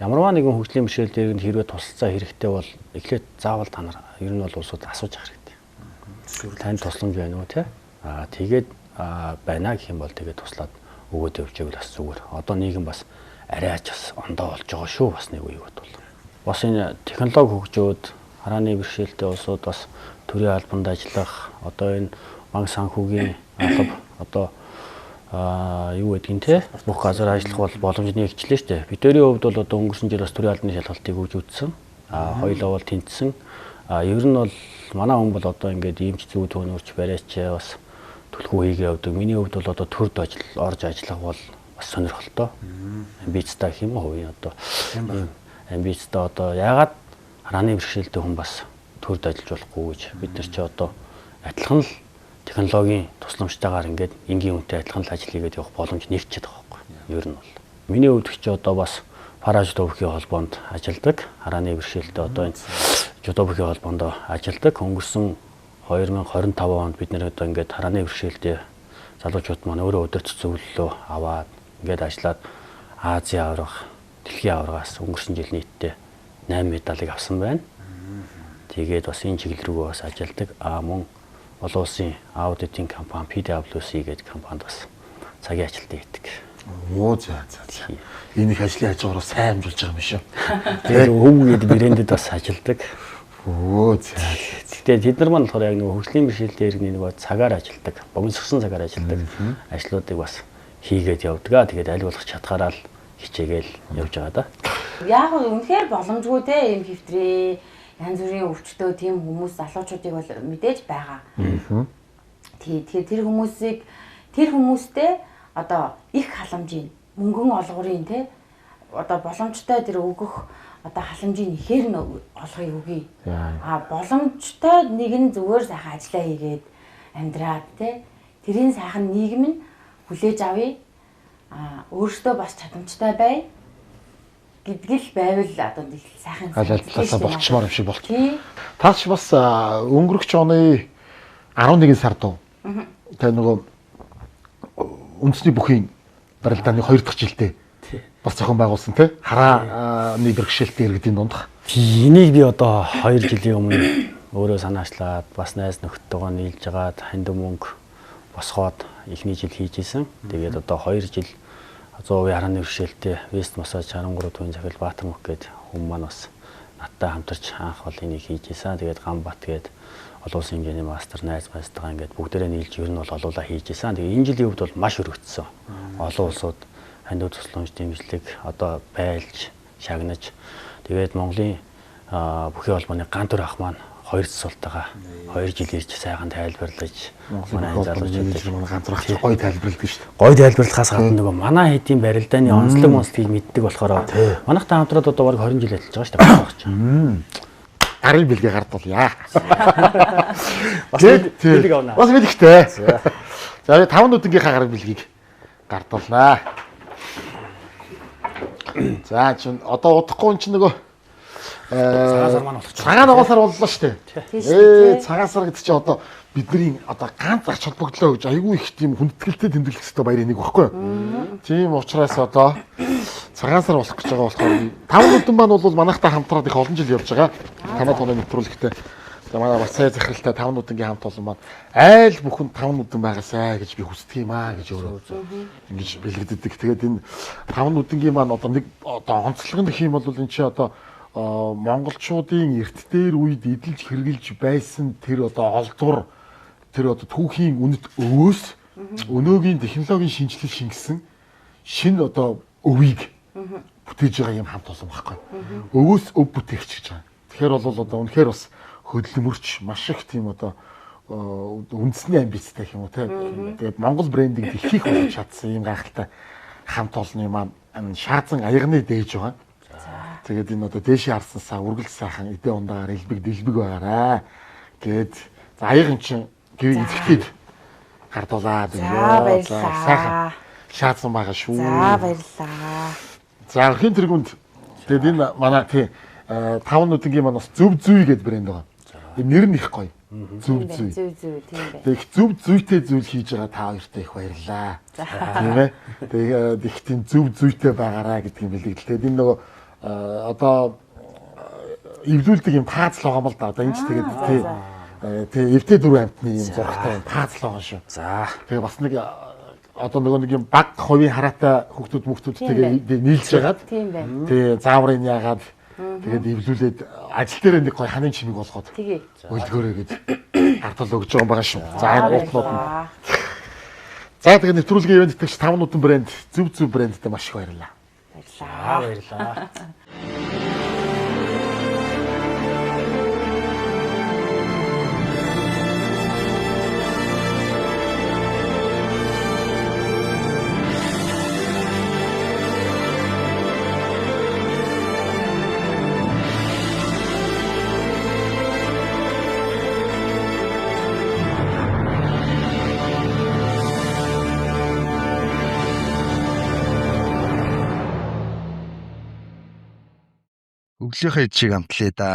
Ямарваа нэгэн хөгжлийн бэрхшээл дээр нь хэрвээ тусалцаа хэрэгтэй бол эхлээд заавал та нар ер нь бол улсууд асууж авах хэрэгтэй. Танд тусламж байна уу тий? Аа тэгээд байна гэх юм бол тэгээд туслаад өгөөд явж байвал бас зүгээр. Одоо нийгэм бас арай ч бас ондоо болж байгаа шүү бас нэг үеиг бол. Бас энэ технологи хөгжөөд харааны бэрхшээлтэй улсууд бас төрийн албанд ажиллах одоо энэ банк санхүүгийн алба одоо юу гэдгийг те бүх газар ажиллах бол боломж нэгчлээ шүү дээ. Бидний хувьд бол одоо өнгөрсөн жил бас төрийн албаны шалгалтыг өгж үтсэн. Хоёулаа бол тэнцсэн. Ер нь бол манай хүн бол одоо ингээд ийм ч зүү төөнөрч бариач бас түлхүү хийгээ явдаг. Миний хувьд бол одоо төрд ажил орж ажиллах бол бас сонирхолтой. Амбицтай гэх юм уу хувийн одоо амбицтай одоо яагаад харааны бэрхшээлтэй хүн бас төрд ажиллаж болохгүй гэж бид нар чи одоо адилхан л технологийн тусламжтайгаар ингээд энгийн хүнтэй адилхан л ажил хийгээд явах боломж нэгчээд байгаа байхгүй. Ер нь бол. Миний хувьд ч одоо бас паражудобхийн холбоонд ажилладаг. Харааны бэрхшээлтэй одоо энэ жудобхийн холбоонд ажилладаг. Өнгөрсөн 2025 онд бид нэр одоо ингээд харааны бэрхшээлтэй залуучууд маань өөрөө өдөрт зөвлөлөө аваад ингээд ажиллаад Азийн аварга, дэлхийн аваргаас өнгөрсөн жил нийтдээ 8 медалийг авсан байна. Тэгээд бас энэ чиглэл рүү бас ажилладаг. Мөн олон улсын аудитын компани PwC гэдэг компанид бас цагийн ажилтан хийдэг. Оо за за за. Энэ их ажлын хажуугаар сайн амжуулж байгаа юм шүү. Тэгээд өв гээд брэндэд бас ажилладаг. Өө за. Гэхдээ тэд нар маань болохоор яг нөгөө хөгжлийн бэрхшээлтэй иргэний нөгөө цагаар ажилдаг, богиносгосон цагаар ажилдаг ажлуудыг бас хийгээд явдаг. Тэгээд аль болох чадхаараа л хичээгээл явж байгаа да. Яг үнэхээр боломжгүй те ийм хэвтрээ янз бүрийн өвчтөө тийм хүмүүс залуучуудыг бол мэдээж байгаа. Тий, тэгэхээр тэр хүмүүсийг тэр хүмүүстэй одоо их халамжийн мөнгөн олгорын те одоо боломжтой тэр өгөх одоо халамжийн ихээр нь олгоё үгүй. А боломжтой нэг нь зүгээр сайхан ажиллаа хийгээд амьдраад те тэрийн сайхан нийгэм нь хүлээж авъя. А өөртөө бас чадамжтай бай гэдг л байвал одоо нэг сайхан аль аль талаасаа болчмоор юм шиг болт. Таач бас өнгөрөх оны 11 сард уу. Тэгээ нөгөө үндэсний бүхийн барилдааны 2 дахь жилдээ бас зохион байгуулсан тий. Харааны бэрхшээлтэй иргэдийн дундах. Энийг би одоо 2 жилийн өмнө өөрөө санаачлаад бас найз нөхдөдөө нийлж агаад хандив мөнгө босгоод эхний жил хийж исэн. Тэгээд одоо 2 жил 100% харааны бэрхшээлтэй Вест Массаж 13 төвийн захирал Баатар мөх гээд хүн маань бас надтай хамтарч анх бол энийг хийж исэн. Тэгээд Ганбат гээд олон улсын хэмжээний мастер найз майзтайгаа ингээд бүгдээрээ нийлж ер нь бол олуула хийж исэн. Тэгээд энэ жилийн хувьд бол маш өргөцсөн. Олон улсууд хандив тусламж дэмжлэг одоо байлж, шагнаж тэгээд Монголын бүхий холбооны ган төр ах маань 2 цэцултайгаа 2 жил ирж сайхан тайлбарлаж манай залуучуудыг ган төр ах гоё тайлбарладаг шүү дээ. Гоё тайлбарлахаас гадна нөгөө манай хэдийн барилдааны онцлог монцлогийг мэддэг болохоор манайхтай хамтраад одоо бараг 20 жил ажиллаж байгаа шүү дээ. Гарын бэлгээ гардуулъя. Бас бэлэг авна. Бас бэлэгтэй. За би 5 нүдэнгийнхаа гарын бэлгийг гардуулнаа. За чин одоо удахгүй эн чинь нөгөө цагаан сар маань болох чинь. Цагаан ногоон сар боллоо шүү дээ. Цагаан сар гэдэг чинь одоо бидний одоо ганц ач холбогдлоо гэж айгүй их тийм хүндэтгэлтэй тэмдэглэх хэрэгтэй баярын нэг багхгүй юу? Тийм учраас одоо цагаан сар болох гэж байгаа болохоор 5 нүдэн маань бол манайхтай хамтраад их олон жил явж байгаа. Танай тооны нэвтрүүлэгтээ. За манай бас сая захиралтай 5 нүдэнгийн хамт олон маань айл бүхэн 5 нүдэн байгаасай гэж би хүсдэг юм аа гэж өөрөө ингэж бэлэгддэг. Тэгээд энэ 5 нүдэнгийн маань одоо нэг одоо онцлог нь гэх юм бол энэ чи одоо монголчуудын эрт дээр үед эдэлж хэрглэж байсан тэр одоо олдвор тэр одоо түүхийн үнэт өвөөс өнөөгийн технологийн шинжилэл шингэсэн шинэ одоо өвийг бүтээж байгаа юм хамт олон байхгүй. Өвөөс өв бүтээгч гэж байгаа. Тэгэхээр бол одоо үнэхээр бас хөдөлмөрч маш их тийм одоо үндэсний амбицтай гэх юм уу те. Тэгээд Монгол брендинг дэлхийх болж чадсан юм гайхалтай хамт олонны маань шаазан аягны дээж байгаа. Тэгээд энэ одоо дээшээ харсансаа үргэлж сайхан эдээ ундаагаар элбэг дэлбэг байгаарай. Тэгээд за аяг эн чинь гэв эзэгтэйд гардуулаад За баярлалаа. Сайхан шаазан байгаа шүү. За баярлалаа. За өрхийн тэргүнд тэгээд энэ манай тий 5 нүдэнгийн маань бас зөв зүй гэдэг брэнд байгаа. Энэ нэр нь их гоё. Зөв зүй. Зөв зүй тийм байх. Тэгээд их зөв зүйтэй зүйл хийж байгаа та хоёртой их баярлалаа. Тийм ээ. Тэгээд их тийм зөв зүйтэй байгаараа гэдгийг бэлгэлээ. Тэгээд энэ нөгөө одоо эвлүүлдэг юм пазл байгаа юм л да. Одоо энэ ч тэгээд тий тий эвтэй дөрвөн амтны юм зурагтай юм пазл байгаа шүү. За. Тэгээ бас нэг одоо нөгөө нэг юм баг хувийн хараатай хүүхдүүд мөхтүүд тэгээ нийлж хагаад Тийм байна. тий зааврын яагаад тэгээд эвлүүлээд ажил дээрээ нэг гоё ханын чимэг болгоод Тэгээ. өлгөөрэй гэж гардал өгж байгаа юм байгаа шүү. За энэ уутлууд нь. За тэгээ нэвтрүүлгийн ивент итгэгч 5 нүдэн брэнд зөв зөв брэндтэй маш их баярлалаа. Баярлалаа. Баярлалаа. Өглөөхөө ид шиг амтлаа да.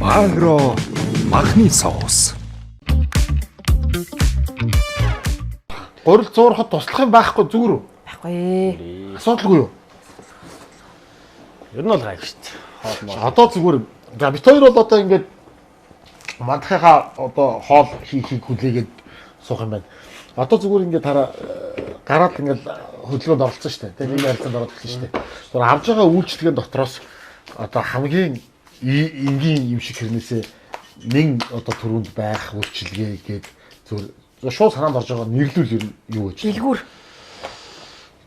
Агро махны соус. Гурил зуурахад туслах юм байхгүй зүгээр үү? Байхгүй. Асуудалгүй юу? Ер нь бол гайгүй шүү дээ. Хоол мол. Одоо зүгээр. За бит хоёр бол одоо ингээд мандахынхаа одоо хоол хийхийг хүлээгээд суух юм байна. Одоо зүгээр ингээд хараа гараад ингээд хөдөлгөөнд оролцсон шүү дээ. Тэгээ нэг ярилцаанд ороод эхэлсэн шүү дээ. Зүгээр авж байгаа үйлчлэгийн дотроос одоо хамгийн энгийн юм шиг хэрнээсээ нэн одоо төрөнд байх үйлчилгээ гээд зүгээр шууд санаанд орж байгаа нэрлүүл ер нь юу гэж. Дэлгүүр.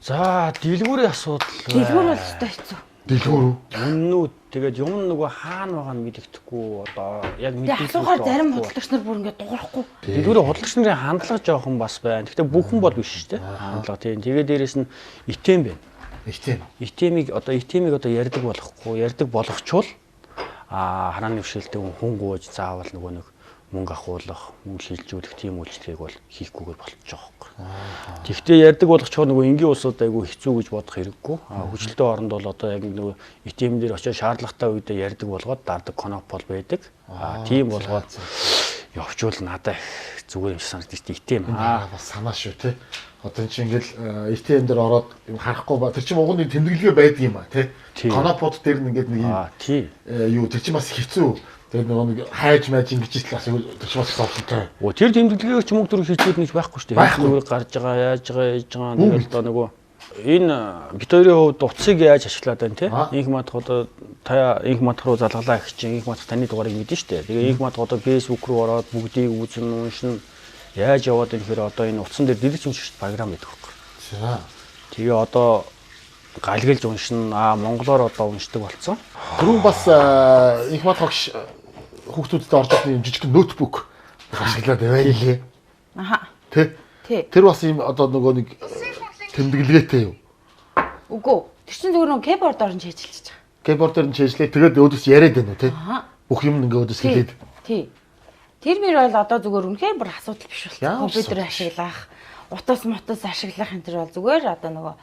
За, дэлгүүрийн асуудал. Дэлгүүр бол өстой хэцүү. Дэлгүүр үү? Үнэн үү? Тэгээд юм нөгөө хаана байгаа нь мэддэхгүй одоо яг Тэгээ асуухаар зарим худалдагч нар бүр ингээд дуурахгүй. Дэлгүүрийн худалдагч нарын хандлага жоохон бас байна. Гэхдээ бүхэн бол биш шүү дээ. Хандлага тийм. Тэгээд дээрэс нь ИТМ байна. ИТМ. ИТМ-ийг одоо ИТМ-ийг одоо ярьдаг болохгүй, ярьдаг болгочвол харааны бэрхшээлтэй хүн гуйж заавал нөгөө нэг мөнгө ахуулах, мөнгө шилжүүлэх тийм үйлчлэгийг бол хийхгүйгээр болчих жоох байхгүй. Тэгвэл ярьдаг болгочхоор нөгөө энгийн улсууд айгүй хэцүү гэж бодох хэрэггүй. Хөгжилтэй оронд бол одоо яг нөгөө ИТМ дээр очиж шаардлагатай үедээ ярьдаг болгоод дардаг конопол байдаг. Тийм болгоод явчвал надад их зүгээр юм шиг санагдаж байна. ИТМ бас санаа шүү те. Одоо эн чинь ингээл ИТМ дээр ороод юм харахгүй ба тэр чинь уг нь тэмдэглэгээ байдаг юм а те. Конопод дээр нь ингээд нэг юм юу тэр чинь бас хэцүү. Тэгээд нөгөө нэг хайж майж ингэж ил бас тэр чинь бас зовлонтой. Оо тэр тэмдэглэгийг ч мөнгө төгрөг хийчүүд нэг байхгүй шүү дээ. Хэрэг гарч байгаа, яаж байгаа, яаж байгаа тэгээд одоо нөгөө энэ бит хоёрын хувьд утсыг яаж ашиглаад байна те. Инх мадах одоо та инх мадах руу залгалаа гэх чинь инх мадах таны дугаарыг мэднэ шүү дээ. Тэгээ инх мадах одоо Facebook руу ороод бүгдийг үзэн уншин яаж яваад байна гэхээр одоо энэ утсан дээр дэлгэц уншигч програм байдаг байхгүй. За. Тэгээ одоо галгалж уншина. Монголоор одоо уншдаг болцсон. Түрүүн бас инх мадах багш хүүхдүүдтэй орж ирсэн юм жижиг ноутбук ашиглаад байлээ. Аха. Тэ? Тий. Тэр бас юм одоо нөгөө нэг тэмдэглэгээтэй юу? Үгүй. Тэр чинь зүгээр нөгөө keyboard-оор нь чэйжилж байгаа. Keyboard-оор нь чэйжлээ. Тэгээд өөдөөс яриад байна уу те? Бүх юм ингээ өөдөөс хэлээд. Тий. Тэр мөр бол одоо зүгээр үнэхээр бүр асуудал биш болсон. Компьютер ашиглах, утас мотос ашиглах энэ төр бол зүгээр одоо нөгөө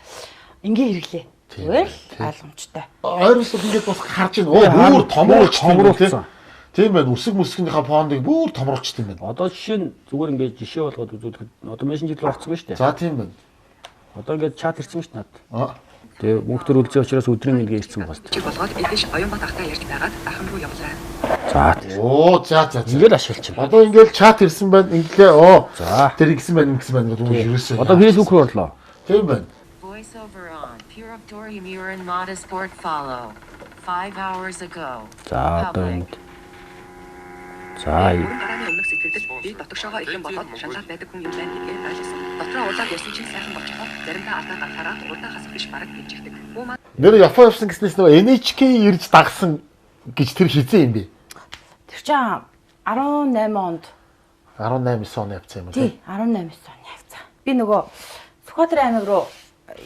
энгийн хэрэглээ. Зүгээр л ойлгомжтой. Ойрсол ингээд бас харж байна. Оо бүр томруулсан. Тийм байна. Үсэг мүсгийнхаа фондыг бүр томруулчихсан юм байна. Одоо жишээ нь зүгээр ингээд жишээ болгоод үзүүлэхэд одоо мессенжер рүү орсон байна шүү дээ. За тийм байна. Одоо ингээд чат ирсэн шүү дээ надад. Тэгээ мөнгө төрүүлсэн учраас өдрийн мэндгээ ирсэн байгаа шүү дээ. Чиг болгоод эдэж оюунбат ахтай ярьж байгаад ахын руу явлаа. За. Оо за за. Ингээд ашиглаж байна. Одоо ингээд чат ирсэн байна. Инглээ. Оо. За. Тэр ингэсэн байна, ингэсэн байна гэдэг үг ерөөсөө. Одоо Facebook руу орлоо. Тийм байна. Voice over on Pure Murin Modesport follow 5 hours ago. За одоо энд. За. Бүрэн гарааны өмнөх сэтгэгдэл би дотогшоогоо ихэн бодоод шаналаад байдаг хүн юм байна гэдгээ ойлгосон. Дотроо уулаад ярьсан чинь сайхан болчихоо заримдаа алдаа гаргахаараа урдаа хасах биш бараг гинжигдэг. Нэр Япон явсан гэснээс нөгөө NHK ирж дагсан гэж тэр хизээ юм бэ? Тэр чинь 18 онд 18 9 оны явцсан юм уу? Тий, 18 9 оны явцсан. Би нөгөө Сүхбаатар аймаг руу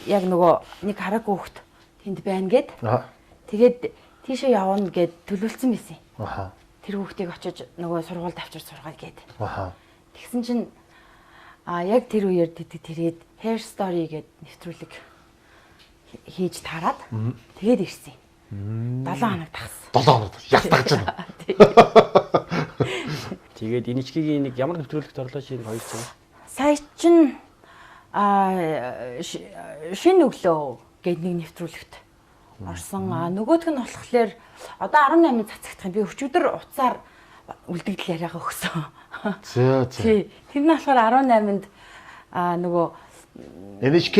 яг нөгөө нэг хараагүй хөхт тэнд байна гэд. Тэгээд тийшээ явна гэд төлөвлөсөн байсан. Аха. Тэр хүүхдийг очиж нөгөө сургуульд авчир сургаад гээд. Аха. Тэгсэн чинь яг тэр үеэр тэд тэрээд Hair Story гэд нэвтрүүлэг хийж тараад тэгээд ирсэн. 7 хоног дагсан. 7 хоног яс дагж байна. Тэгээд NHK-ийн нэг ямар нэвтрүүлэгт орлоо чи 2 цаг. Сая чин шинэ өглөө гээд нэг нэвтрүүлэгт орсон. Нөгөөх нь болохоор одоо 18-нд цацагдах юм. Би өчигдөр утсаар үлдэгдэл яриагаа өгсөн. За за. Тий. Тэр нь болохоор 18-нд нөгөө NHK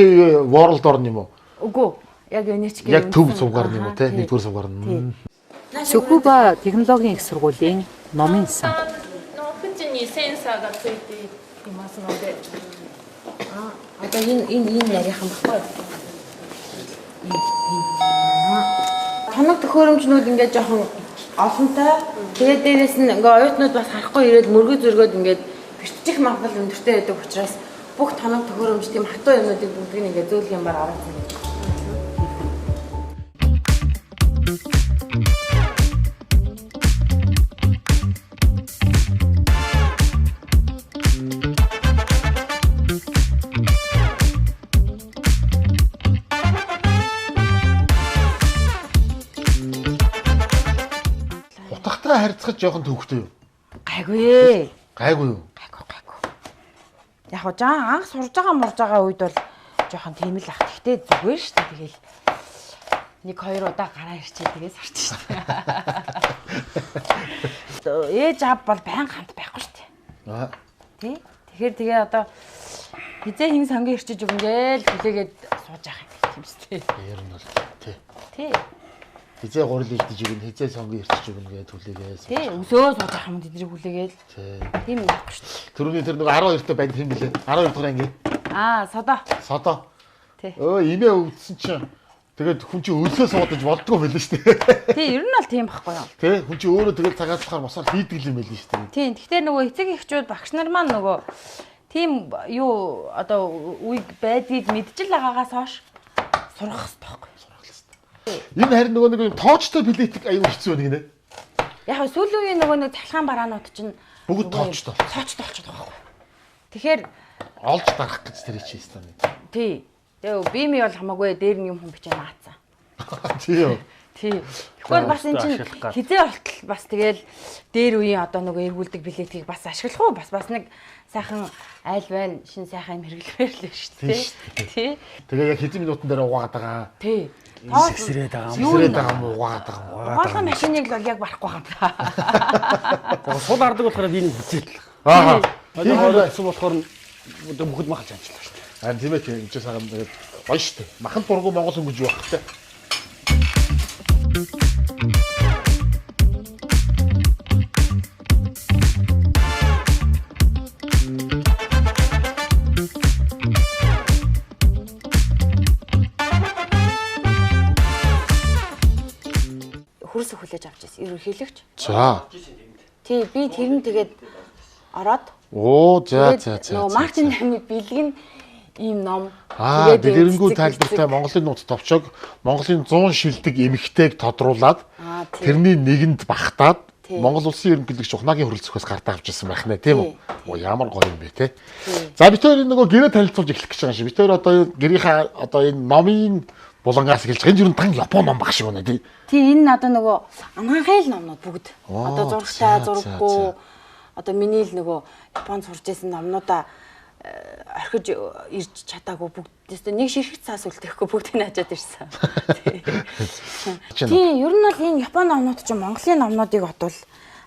World орно юм уу? Үгүй. Яг NHK яг төв сувгаар юм уу те? Нэгдүгээр сувгаар нь. Цукуба технологийн их сургуулийн номын сан. Одоо энэ энэ энэ нарийнхан баггүй юу? Тоног төхөөрөмжнүүд ингээд жоохон олонтой. Тэгээд дээрэс нь ингээ оюутнууд бас харахгүй ирээд мөргөө зөргөөд ингээд бэртчих магадлал өндөртэй байдаг учраас бүх тоног төхөөрөмж тийм хатуу юмнуудыг бүгдийг нь ингээд зөөлөн юмар оруулсан гэж. Утгатай харьцаж жоохон төвхтэй юу? Гайгүй ээ. Гайгүй юу? Гайгүй гайгүй. Яг го жаа анх сурж байгаа мурж байгаа үед бол жоохон тийм л ах. Гэхдээ зүгээр шүү дээ. Тэгэл нэг хоёр удаа гараа ирчээ тэгээ сурч шүү дээ. Ээж аав бол байн хамт байхгүй шүү дээ. Аа. Тий? Тэгэхээр тэгээ одоо Хизээ хин сангийн ирчиж өгнө гээл хүлээгээд сууж явах юм тийм шүү дээ. Ер нь бол тий. Тий. Хизээ гурил идэж өгнө, хизээ сангийн ирчиж өгнө гэж хүлээгээд. Тий, өсөө сууж явах юм тэднийг хүлээгээд. Тий. Тийм байхгүй шүү дээ. Төрөний тэр нэг 12-т банд хэм блэ? 12 дахь анги. Аа, содоо. Содоо. Тий. Өө, имээ өвдсөн чинь тэгээд хүн чинь өлсөө суудаж болдгоо байлээ шүү дээ. Тий, ер нь бол тийм байхгүй юу? Тий, хүн чинь өөрөө тэгэл цагаатлахаар босоор хийдэг юм байлээ шүү дээ. Тийм. Тэгэхээр нөгөө эцэг эхчүүд багш нар маань нөгөө тийм юу одоо үеиг байдгийг мэдчил байгаагаас хойш сурах хэрэгтэй байхгүй юу? Сурах хэрэгтэй. Энэ харин нөгөө нэг юм тоочтой билетик аюу хэцүү нэг нэ. Яг нь сүүлийн үеийн нөгөө нэг цахилгаан бараанууд чинь бүгд тоочтой. Тоочтой болчиход байгаа байхгүй юу? Тэгэхээр олж дарах гэж тэр чи хийсэн юм. Тий. Тэгээ би ми бол хамаагүй дээр нь юм хүн бичээ наацсан. Тий юу. Тий. Тэгвэл бас эн чинь хизээ болтол бас тэгэл дээр үеийн одоо нөгөө эргүүлдэг билетийг бас ашиглах уу? Бас бас нэг сайхан айл байна, шин сайхан юм хэрэглэмээр л шүү дээ. Тий. Тэгээ яг хэдэн минутан дээр угаагаад байгаа. Тий. Сэгсрээд байгаа юм. Сэгсрээд байгаа юм угаагаад байгаа юм. Угаалгын машиныг л бол яг барахгүй байгаа юм да. Сул ардаг болохоор би нэг хүзээд л. Аа. Тийм хоолойсон болохоор одоо бүхэд махалж анчлаа шүү дээ. Харин тийм ээ тийм энэ ч сайхан тэгээд гоё шүү дээ. Махан дургу Монгол хүн гэж юу байх вэ? Хөрс хүлээж авч ирсэн. Ерөнхийлөгч. За. Тий, би тэр нь тэгээд ороод Оо за за за. Нөгөө Мартин намын бэлэг нь ийм ном. Аа, дэлгэрэнгүй тайлбартай Монголын нууц товчоог Монголын 100 шилдэг эмэгтэйг тодруулаад тэрний нэгэнд багтаад Монгол улсын ерөнхийлөгч Ухнаагийн хүрэлцөхөөс гартаа авч ирсэн байх нэ, тийм үү? Оо ямар гоё юм бэ, те. За бид хоёр нөгөө гэрээ танилцуулж эхлэх гэж байгаа юм шиг. Бид хоёр одоо гэрийнхаа одоо энэ номын булангаас эхэлж байгаа. Энэ юу тан Япон ном баг шиг байна, тий. Тий, энэ одоо нөгөө ангаахын л номнууд бүгд. Одоо зурагтай, зураггүй одоо миний л нөгөө Японд сурч байсан номнуудаа орхиж ирж чадаагүй бүгдээс нэг ширхэг цаас үлдээхгүй бүгдийг нь ажаад ирсэн. Тийм, ер нь бол энэ Японы номнууд чинь Монголын номнуудыг бодвол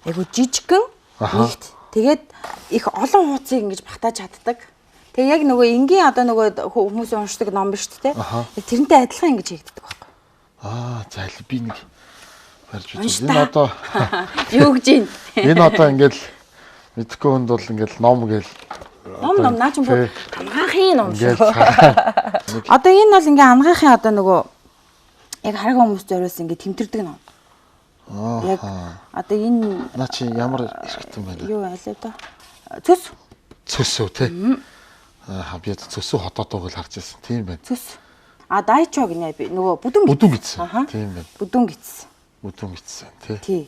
айгу жижигхэн нэгт тэгээд их олон хуудсыг ингэж багтааж чаддаг. Тэгээ яг нөгөө энгийн одоо нөгөө хүмүүсийн уншдаг ном биш үү те. Тэрнтэй адилхан ингэж хийгддэг байхгүй. Аа, за би нэг барьж үзье. Энэ одоо юу гэж юм? Энэ одоо ингээл мэдхгүй хүнд бол ингээл ном гээл Ном ном наа чинь бүр ангаахын ном шүү. Одоо энэ бол ингээ ангаахын одоо нөгөө яг хараг хүмүүс зориулсан ингээ тэмтэрдэг ном. Яг одоо энэ наа чи ямар эргэтэн байна? Юу айлаа да. Цөс. Цөс үү те. Аа би одоо цөсөө хотоотойг л харж байсан. Тийм байна. Цөс. А дайчо гинэ би нөгөө бүдүүн бүдүүн гэсэн. Тийм байна. Бүдүүн гэсэн. Бүдүүн гэсэн тий. Тий.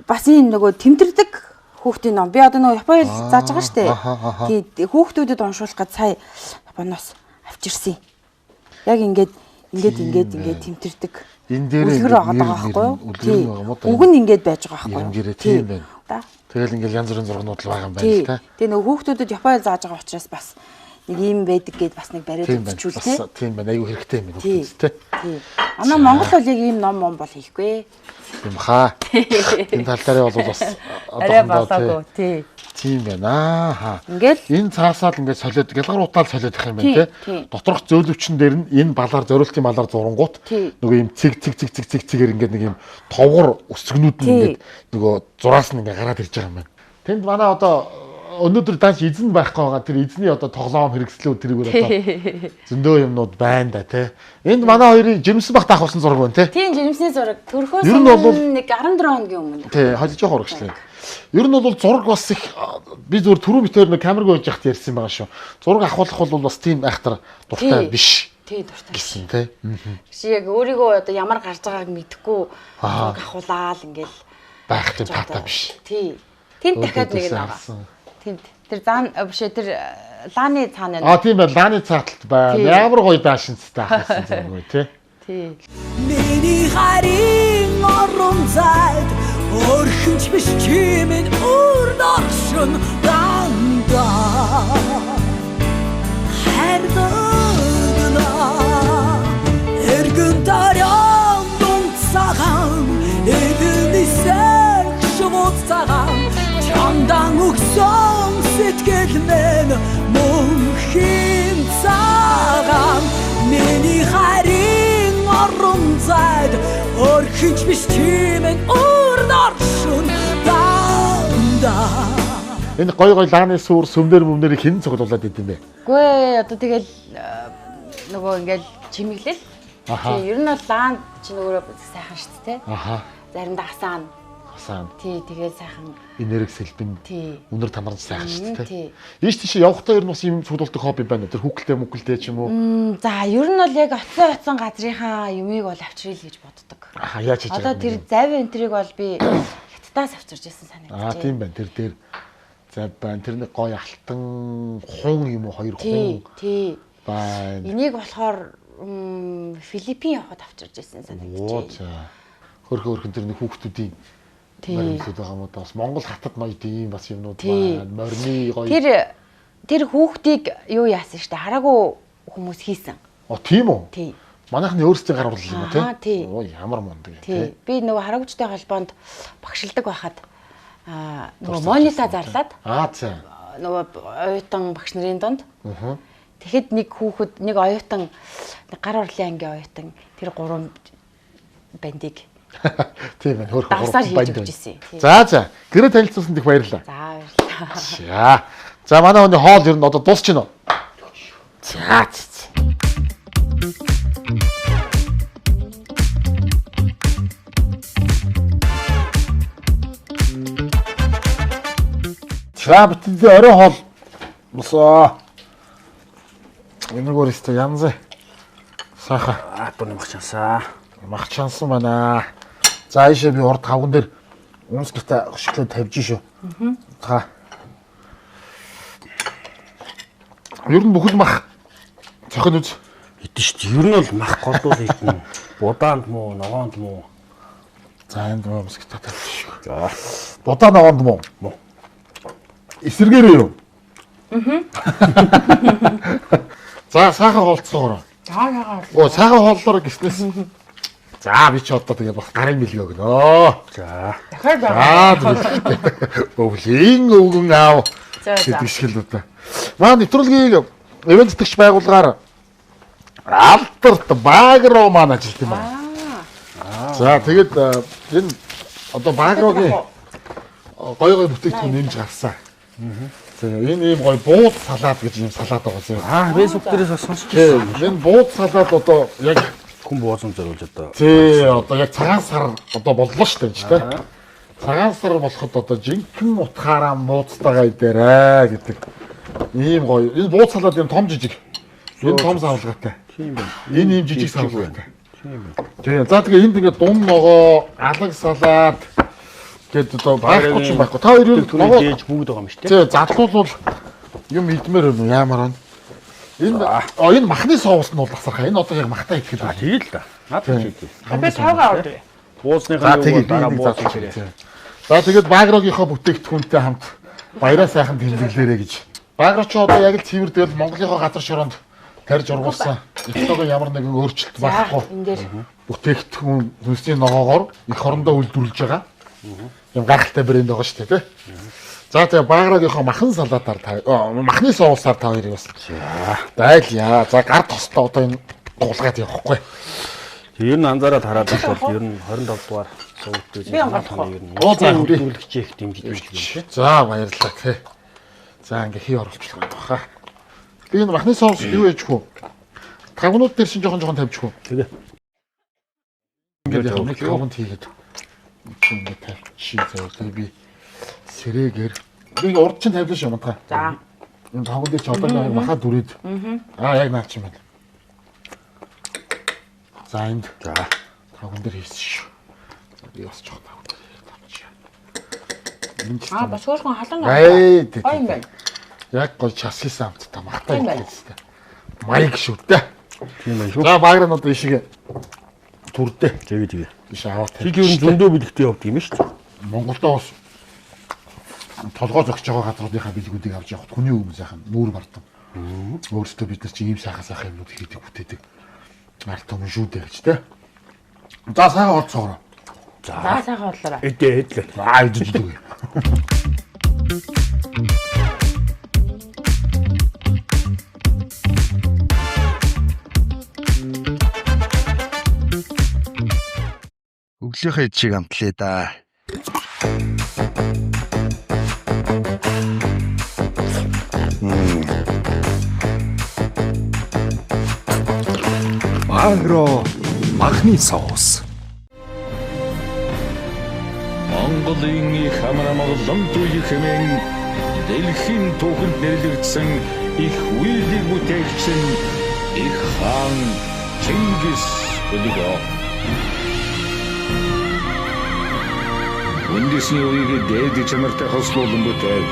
Бас энэ нөгөө тэмтэрдэг хүүхдийн ном. Би одоо нөгөө Япон хэл зааж байгаа шүү дээ. Тий, хүүхдүүдэд уншуулах гэж сая Японоос авчирсан. Яг ингээд ингээд ингээд ингээд тэмтэрдэг. Энэ дээр ингээд байгаа байхгүй юу? Үг нь ингээд байж байгаа байхгүй юу? Тийм байна. Тэгэл ингээд янз бүрийн зургнууд л байгаа юм байна л та. Тэгээ нөгөө хүүхдүүдэд Япон хэл зааж байгаа учраас бас нэг юм байдаг гэд бас нэг бариад үзчихүүл тий. Тийм байна. Айгүй хэрэгтэй юм байна хүүхдүүд тий. Тий. Анаа Монгол бол яг ийм ном ном бол хийхгүй. Тийм хаа. Энэ тал дээр бол бас арай болоогүй тий. Тийм байна. Аа. Ингээл энэ цаасаа л ингээд солиод гялгар утаал солиод их юм байна тий. Доторх зөөлөвчн дээр нь энэ балаар зориултын балаар зурангуут нөгөө юм цэг цэг цэг цэг цэг цэгээр ингээд нэг юм товгор өсгнүүд нь ингээд нөгөө зураас нь ингээд гараад ирж байгаа юм байна. Тэнд манай одоо өнөөдөр данч эзэн байхгүй байгаа тэр эзний одоо тоглоом хэрэгслүүд тэрүүгээр одоо зөндөө юмнууд байна да тий. Энд манай хоёрын жирэмсэн багт авахулсан зураг байна тий. Тийм жирэмсний зураг. Төрхөөс нэг 14 хоногийн өмнө. Тий, холж жоох урагшлаа. Ер нь бол зураг бас их би зүгээр түрүү битээр нэг камергүй байж хат ярьсан байгаа шүү. Зураг авахулах бол бас тийм айхтар дуртай биш. Тий, дуртай гэсэн тий. Чи яг өөрийгөө одоо ямар гарч байгааг мэдэхгүй зураг авахулаа л ингээл байх тийм таатай биш. Тий. Тэнд дахиад нэг нь байгаа. Тэнд тэр заан биш тэр лааны цаана байна. Аа тийм байна. Лааны цааталт байна. Ямар гоё даашинцтай ахсан зураг тий. Тий. Миний харин орон зайд өөрхөнч биш чимэн үр доршин дандаа хайрдагна эргэн таран дунцахан эднисэх швуцахан чамдан өгсөн сэтгэл мэн мөнхийн Өөр хинч биш чимэн өөр доршин дандаа. Энэ гой гой лааны сүр сүмнэр мөмнөрийг хэн цуглуулад идэм бэ? Үгүй ээ, одоо тэгэл нөгөө ингээл чимэглэл. Аха. Тий, ер нь бол лаан чинь өөрөө сайхан шүү дээ. Аха. Заримдаа асаана. Асаана. Тий, тэгэл сайхан. Энерги сэлбэн. Тий. Үнэр танарч сайхан шүү дээ. Тий. Ийш тийш явахдаа ер нь бас юм цуглуулдаг хобби байна. Тэр хүүхэлтэй мүхэлтэй ч юм уу. За, ер нь бол яг оцсон оцсон газрынхаа юмыг бол авчрил гэж боддог. Аха, яаж хийж Одоо байгаа тэр юм бэ? зав энтрийг бол би хятадаас авчирч ирсэн санагдаж Аа, тийм байна. Тэр дээр зав байна. Тэр нэг гой алтан хун юм уу хоёр Тий, хун тий. байна. Энийг болохоор Филиппин явахад авчирч ирсэн санагдаж Оо за. Хөрхөн хөрхөн тэр нэг хүүхдүүдийн Тий. моримлууд байгаа юм уу да. Бас Монгол хатад ноёд ийм бас юмнууд Тий. байна. Морины гоё. Тэр тэр хүүхдийг юу яасан штэ хараагүй хүмүүс хийсэн. Оо тийм үү? Тий. Манайхны өөрсдийн гар урлал юм уу Аа, тий? тий. Оо ямар мундаг юм Тий. тий. Би нөгөө хараагчтай холбоонд багшилдаг байхад нөгөө Дурсамж монита зарлаад Аа за. нөгөө оюутан багш нарын дунд Аа. тэгэхэд нэг хүүхэд нэг оюутан нэг гар урлын ангийн оюутан тэр гурван бандыг Тийм байна. Хөөрхөн Давсаар гурван хийж банд өгч байна. ирсэн. Тий. За за. Гэрээ танилцуулсанд их баярлалаа. За баярлалаа. За. За манай хүний хоол ер нь одоо дуусч байна уу? За. за, за. За битэндээ орой хоол босоо. Энэгээр өстө янз. Сайхан. Аа, бүр мах чансаа. Мах чансан байна. За ийшээ би урд хавган дээр үнсгэлтэй хөшиглөө тавьж шүү. За. Ер нь бүхэл мах цохин үз. Идэн шүү дээ. Ер нь бол мах голдуул идэнэ. Будаанд муу, ногоонд муу. За энд өмсгөлтэй тавьж шүү. За. Будаа ногоонд муу. Муу. Эсэргээрээ юу? Аа. За сайхан хоолцоогоор. За сайхан Оо сайхан хооллоор гиснээс. За би ч одоо тэгээ бас гарын бэлгээ өгнө. За. Дахиад За бэлгэлтэй. Өвлийн өвгөн аав За, за. гэдэг шиг л одоо. Манай нэвтрүүлгийг ивент тэтгэгч байгууллагаар алдарт Багро маань ажилладаг юм байна. За тэгээд энэ одоо Багрогийн гой гой бүтээгдэхүүн нэмж гарсан. За энэ ийм гой бууд салаад гэж ийм салаад байгаа зөө. Аа, Facebook дээрээс бас сонсч Тийм, энэ бууд салаад одоо яг хүн буусан зориулж одоо. Тий, одоо яг цагаан сар одоо боллоо шүү дээ энэ ч тий. Цагаан сар болоход одоо жинхэнэ утгаараа мууцтайгаа идээрэй гэдэг ийм гоё. Энэ бууц салаад ийм том жижиг. Энэ том савлгаатай. Тийм байна. Энэ ийм жижиг савлгаатай. Тийм байна. Тийм. За тэгээ энд ингээд дун ногоо, алаг салаад гээд одоо байхгүй ч юм байхгүй. Та хоёр юу түрүү дээж бүгд байгаа юм шүү дээ. Тий, задлуулвал юм идмээр байна уу? Яамаар байна? Энэ аа энэ махны соус нь бол асархаа. Энэ одоо яг махтай идэх л байна. Тэгэл да. Наад чи идэ. Би тавгаа авдаг. Бууцныхаа За тэгээ дараа би бууз задлуулчих. хийрээ. За тэгээд Багрогийнхоо бүтээгдэхүүнтэй хамт баяраа сайхан тэмдэглээрэй гэж. Багро ч одоо яг л цэвэр дээр Монголынхоо газар шороонд тарьж ургуулсан. Экологийн ямар нэгэн өөрчлөлт За байхгүй. энэ дээр Бүтээгдэхүүн хүнсний ногоогоор эх орондоо үйлдвэрлэж байгаа. Юм гайхалтай брэнд байгаа шүү дээ, тий. За тэгээ Багрогийнхоо махан салаатаар та махны соусаар та хоёрыг бас дайлъя. За гар тослоо одоо энэ гулгаад явахгүй. Ер нь анзаараад хараад бол ер нь 25 дугаар сувгд Би онгойлгох уу? ер нь Оо, за, хүрээ. үйлдвэрлэгчээ их дэмжиж байна. За баярлалаа тий. За ингээ хий оруулчих юм баха. Би энэ махны соус юу яж хүү? Тавгнууд дээр чинь жоохон жоохон тавьчих уу? Тэгээ. Ингээд яг нэг тавганд хийгээд ингээ тавьчих заяа. Тэгээ би сэрэгээр би ингээ урд чинь тавилаа шүү мантаа. За. Энэ тавган дээр чи одоо яг махаа дүрээд. Аа яг наа чи юм байна. За энд. За. Тавган дээр хийсэн шүү. За би бас жоохон тавган дээр тавьчих. Энэ ч Аа бас хөөрхөн халуун Эй, тий, Гоё юм тий. байна. Яг гой час хийсэн амттай махтай Тийм байна. идэх маяг шүү дээ. Тийм байна шүү. За багрын одоо ишиг түрдээ. Тэгээ тэгээ. Биш аваа Чиг ер нь зөндөө бэлэгтэй явдаг юм шүү дээ. Монголдо бас толгой зогсож байгаа газруудынхаа бэлгүүдийг авч явахад хүний өмнө сайхан нүүр бардам. Өөрсдөө бид нар чи ийм сайхан сайхан юмнууд хийдэг бүтээдэг. Ард түмэн шүү дээ гэж те. За сайхан орцоогоо. За сайхан орлоорой. Эдээ эдлээ. Аа идэж идэг. Өглөөхөө ид шиг амтлаа да. Агро махны соус. Монголын их амар амгалан туй хэмээн дэлхийн түүхэнд нэрлэгдсэн их үеийг бүтээгч нь их хаан Чингис Хөлгөө. Үндэсний үеийг дээд чанартай хослуулан бүтээв.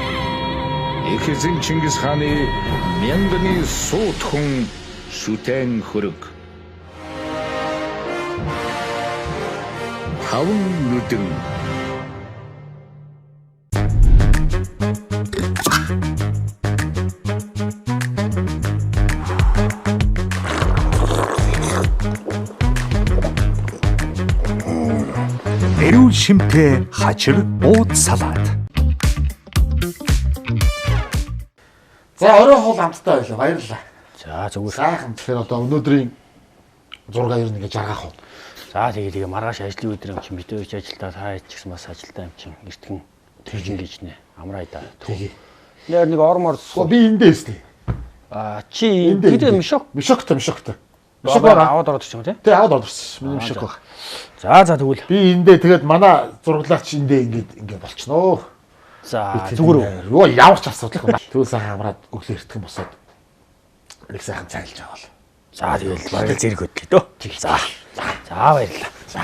Их эзэн Чингис хааны мянганы суут хүн шүтэн хөрөг. Таван нүдэн. Эрүүл шимтэй хачир бууд салат. За орой хоол амттай байлаа. Баярлалаа. За зүгээр. Сайхан. Тэгэхээр одоо өнөөдрийн зураг ер нь ингэ жаргах уу. За тэгээ маргааш ажлын өдөр юм чинь бид хоёр ч ажилдаа та ч гэсэн бас ажилдаа юм чинь эртгэн тэгин гэж нэ. Амраа да. Тэгээ. Нэр нэг ормор би эндээс тий. Аа чи тэд мишок мишоктой. Мишок аваад ороод ирсэн юм тий? Тий аваад ороод ирсэн. Миний мишок баг. За тэгвэл би эндээ тэгээд манай зураглаач эндээ ингэ болчихноо. За зүгээр үү? Юу ямар ч асуудалгүй. Тэгвэл сайхан амраад өглөө эртгэн босоод нэг сайхан цайлж авал. За тэгэл бараг зэрэг хөдлөе дөө. За. За баярлалаа. За.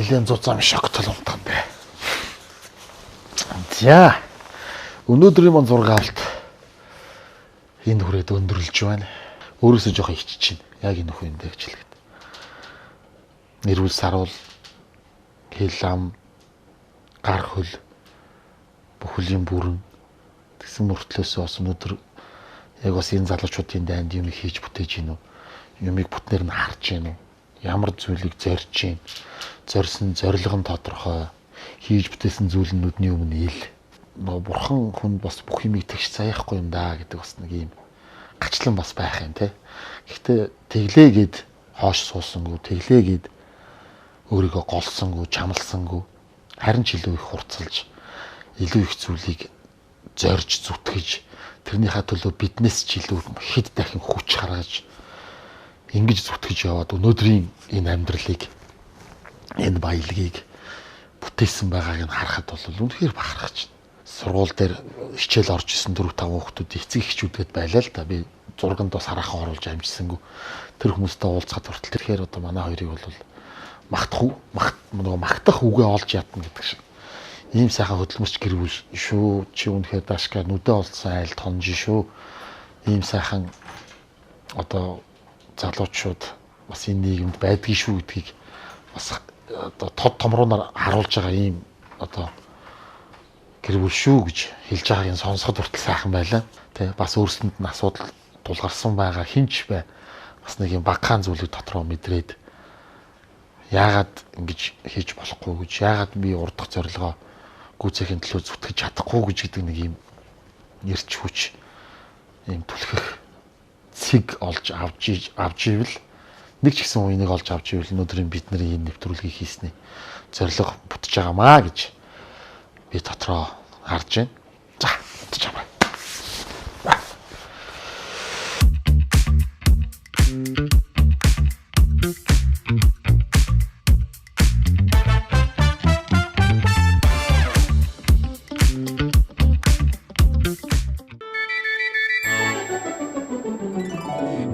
Нэлээд зуцаа мишок тул унтах юм бэ. За. Өнөөдрийн мань зураг авалт энэ хүрээд өндөрлөж байна. Өөрөөсөө жоохон ичиж байна. Яг энэ хүн эндээ гэж хэлгээд. Нэрүүл саруул хэл ам гар хөл бүхлийн бүрэн тэгсэн мөртлөөсөө бас өнөөдөр яг бас энэ залуучуудын дайнд юм хийж бүтээж гин үү? Юмыг бүтнээр нь харж гин үү? Ямар зүйлийг зорж гин? Зорьсон зорилго нь тодорхой. Хийж бүтээсэн зүйл нь нүдний өмнө ил. Нөгөө бурхан хүнд бас бүх юмыг тэгш заяахгүй юм да гэдэг бас нэг юм гачлан бас байх юм те. Гэхдээ тэглээгээд хоош суусангүй, тэглээгээд өөрийгөө голсонгүй, чамлсангүй, харин ч илүү их хурцлж, илүү их зүйлийг зорж зүтгэж, тэрнийхээ төлөө биднээс ч илүү хэд дахин хүч гаргаж ингэж зүтгэж яваад өнөөдрийн энэ амьдралыг, энэ баялагийг бүтээсэн байгааг нь харахад бол үнэхээр бахархаж байна. Сургууль дээр хичээл орж исэн 4 5 хүүхдүүд эцэг эхчүүдэд байлаа л да. Би зурганд бас хараахан оруулж амжсангүй. Тэр хүмүүстэй уулзахад хүртэл тэгэхээр одоо манай хоёрыг бол магтах үгээ олж ядна гэдэг шиг. Ийм сайхан хөдөлмөрч гэр бүл шүү. Чи үнэхээр дашка нүдэ олдсон айл тонж шүү. Ийм сайхан одоо залуучууд бас энэ нийгэмд байдгийг шүү гэдгийг бас одоо тод томруунаар харуулж байгаа ийм одоо гэр бүл шүү гэж хэлж байгааг нь сонсоход хүртэл сайхан байлаа. Тэ бас өөрсөнд нь асуудал тулгарсан байгаа хинч бай. Бас нэг юм багахан зүйлийг дотроо мэдрээд яагаад ингэж хийж болохгүй гэж, яагаад би урдах зорилгоо гүйцэхийн төлөө зүтгэж чадахгүй гэж гэдэг нэг юм эрч хүч, ийм түлхэх цэг олж авч ивэл нэг ч гэсэн үеийг олж авч ивэл өнөөдрийн бидний энэ нэвтрүүлгийг хийсний зорилго бүтэж байгаамаа гэж би дотроо харж байна. За, бүтэж байгаа.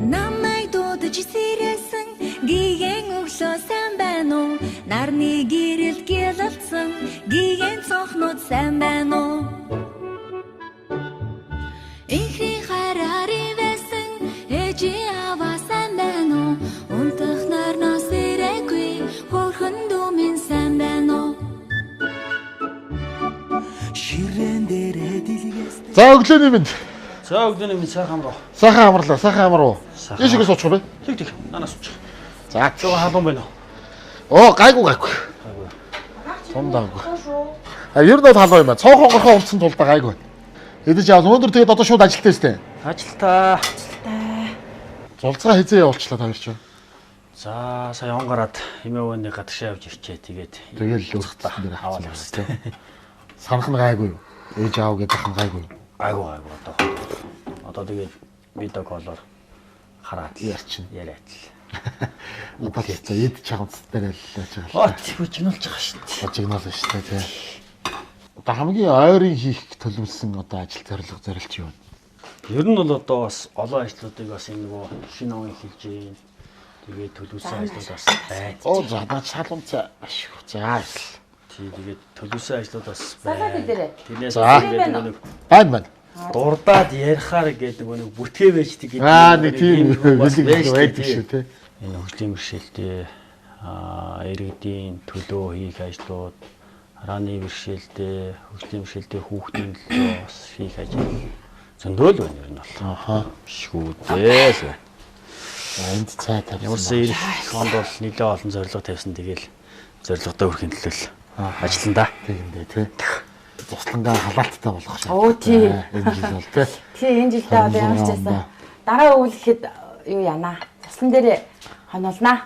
Намайг дуудаж сэрээсэн гигэн өглөө сайн байна уу? Нарны гэрэл гялалцсан гигэн цонхнууд сайн байна уу? Инхрийн хайраар ивэсэн ээжийн аваа сайн байна уу? Унтах нарнаас ирээгүй хөрхөн дүү минь сайн байна уу? Ширээн дээрээ дэлгэс. За өглөөний мэнд. За өглөөний мэнд сайхан амруу. Сайхан амарлаа, сайхан амруу. Ийшээ суучих уу бэ? Тэг. Нанаас суучих. За, жоо халуун байна уу? Оо, гайгүй. Тундаагүй. А ер нь бол халуун юм байна. Цонхон горхоо унтсан тул да гайгүй. Эдэж яа өнөөдөр тэгээд одоо шууд ажилтаа өстэй. Ажилтаа. Зулцгаа хизээ явуулчлаа та хоёр ч. За сая он гараад эмээ өвөний гадагшаа явж ирчээ. Тэгээд Тэгэл өөртөө дээр аваад аваад явсан. тий. Санах нь гайгүй юу? Ээж аав гэдэг ах нь гайгүй юу? Гайгүй гайгүй одоо. Одоо тэгээд видео колоор хараад ярьчин. Яриад л. Одоо л за эд чагамц дээр л яаж байгаа. Оо тийгүүжгнүүлж байгаа шүү дээ. Божигнол шүү дээ тий. Одоо хамгийн ойрын хийх төлөвлөсөн одоо ажил зорилго зорилт юу вэ? Ер нь бол одоо бас олон ажлуудыг бас энэ нөгөө шинэ он эхэлж байна. Тэгээд төлөвлөсөн ажлууд бас байна. Оо за наа салуунцаа ашиг. За ажил. Тий тэгээд төлөвлөсөн ажлууд бас Салаад байна. идээрэй. Тэрнээс За. ингээд нөгөө нэг Байна байна. дурдаад ярихаар гэдэг нөгөө нэг бүтгээ байждаг гэдэг. Аа нэг тийм бас бэлэг байж байдаг шүү тий. Энэ хөгжлийн бэрхшээлтэй иргэдийн төлөө хийх ажлууд, харааны бэрхшээлтэй, хөгжлийн бэрхшээлтэй хүүхдийн төлөө бас хийх ажил зөндөө л байна ер нь бол. Аха. Бишгүй дээ л байна. Энд цай тавьсан. Ямарсан ирэх онд бол нэлээд олон зорилго тавьсан тэгэл зорилготой хүрэхин төлөө л ажиллана да. Тийм дээ тий. Туслангаа халаалттай болгох шээ. Оо, тий. Энэ жил бол тий. Тий, энэ жилдээ одоо ямар ч байсан. Дараа өвөл ихэд юу яана. Туслан дээр хонолнаа.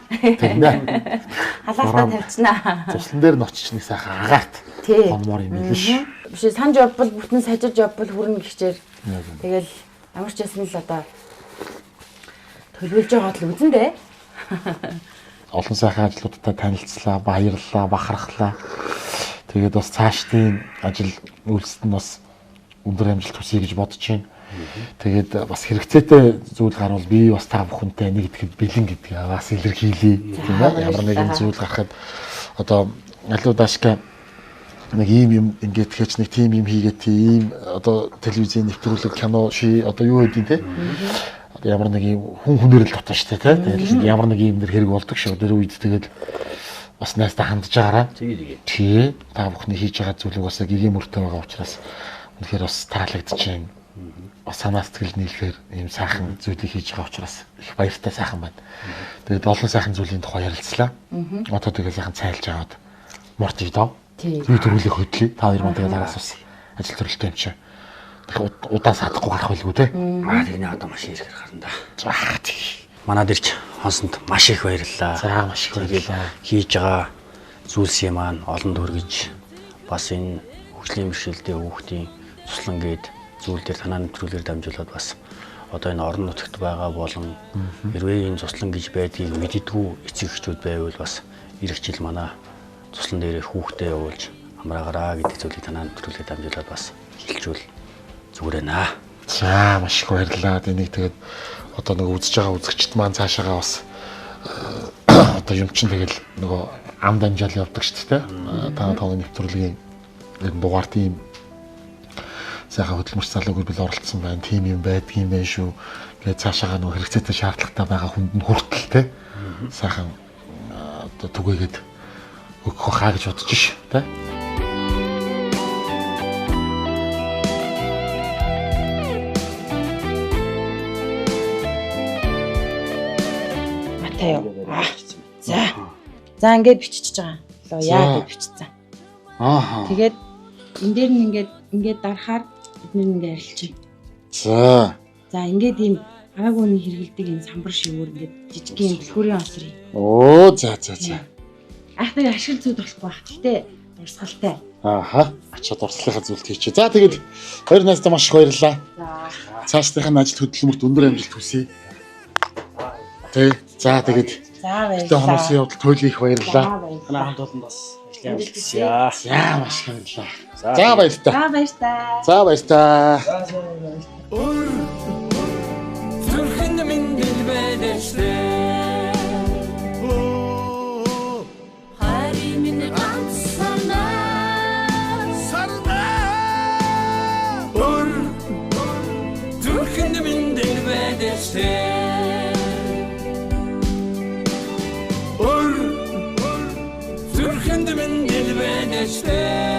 Тийм ээ. Халаалтаа тавьчихнаа. Туслан дээр нь очиж нэг сайхан агаарт Тий. хонмоор юм билээ ш. Биш санж явбал бүтэн сажиж явбал хүрнэ гिचээр. Яг үнэ. Тэгэл ямар ч байсан л одоо төлөвлөж байгаа л үзэн дээ. Олон сайхан ажлуудтай танилцлаа, баярлалаа, бахархлаа. Тэгээд бас цаашдын ажил үйлсэд нь бас өндөр амжилт хүсье гэж бодож байна. Тэгээд бас хэрэгцээтэй зүйл гарвал би бас та бүхэнтэй нэгдэхэд бэлэн гэдгийг бас илэрхийлье. Тийм ээ. Ямар нэгэн зүйл гарахад одоо алуу даашка нэг ийм юм ингээд тэгэхээр ч нэг тийм юм хийгээд тийм одоо телевизийн нэвтрүүлэг кино ши одоо юу гэдэг те одоо ямар нэг ийм хүн хүнээр л дутна штэ те тэгэл ямар нэг ийм нэр хэрэг болдог шүү тэр үед тэгэл бас найстаа хандж байгаараа Тэгээ тэгээ. тий та бүхний хийж байгаа зүйлийг бас яг игэм мөртэй байгаа учраас үнэхээр бас таалагдж байна бас санаа сэтгэл нийлэхээр ийм сайхан зүйлийг хийж байгаа учраас их баяртай сайхан байна. Тэгээд олон сайхан зүйлийн тухай ярилцлаа. Одоо тэгээд сайхан цайлж аваад морт идав. Тий. Юу төрүүлэх хөдлөе. Та хоёр мань тэгээд араас бас ажил төрөлтэй юм чи. Тэгэхээр удаан саадахгүй гарах байлгүй те. Аа тэгнэ одоо маш их ирэхээр гарна да. За тий. Манад ирч хонсонд маш их баярлалаа. За маш их баярлалаа. Хийж байгаа зүйлсийн маань олонд хүргэж бас энэ хөгжлийн бэрхшээлтэй хүүхдийн туслан гээд зүйл дээр танаа нэвтрүүлгээр дамжуулаад бас одоо энэ орон нутагт байгаа болон хэрвээ энэ туслан гэж байдгийг мэддэггүй эцэг эхчүүд байвал бас ирэх жил манай туслан дээрээ хүүхдээ явуулж амраагаараа гэдэг зүйлийг танаа нэвтрүүлгээр дамжуулаад бас хэлжүүл зүгээр байна. За маш их баярлалаа. Энийг тэгээд одоо нэг үзэж байгаа үзэгчд маань цаашаагаа бас одоо юм чинь тэгэл нөгөө ам дамжаал явдаг шүү дээ. Та тооны нэвтрүүлгийн энэ дугаар тийм сайхан хөдөлмөрч залууг бил оролцсон байна. Тийм юм байдгийн байх шүү. Ингээд цаашаагаа нөгөө хэрэгцээтэй шаардлагатай байгаа хүнд нь хүртэл те сайхан одоо түгээгээд өгөх хаа гэж бодож ш тэ. Матай юу? За. За ингээд биччихэж байгаа. Лоо яа гэж бичсэн. Ааха. Тэгээд энэ дээр нь ингээд ингээд дарахаар бид нэр ингээд арилчих. За. За ингээд ийм араагүй нэг хэрэгэлдэг ийм самбар шивүүр ингээд жижиг ийм бэлхүүрийн осор юм. Оо за за за. Айхтар ашиг зүйд болохгүй байх. Гэтэ дурсгалтай. Ааха. Ачаа дурсгалынхаа зүйлд хийчихэ. За тэгээд хоёр найздаа маш их баярлалаа. За. Цаашдынх нь ажил хөдөлмөрт өндөр амжилт хүсье. Тэ. За тэгээд За Гэтэ баярлалаа. хоносон явдал туйлын их баярлалаа. За, баярлалаа. Танай хамт олон бас ажлын амжилт хүсье. За маш их баярлалаа. За баярлалаа. За баярлалаа. За баярлалаа. Зүрхэнд минь дэлбэлэжтэй Хайрын минь ганц санаа Сарнаа Өр Зүрхэнд минь дэлбэлэжтэй Өр Зүрхэнд минь дэлбэлэжтэй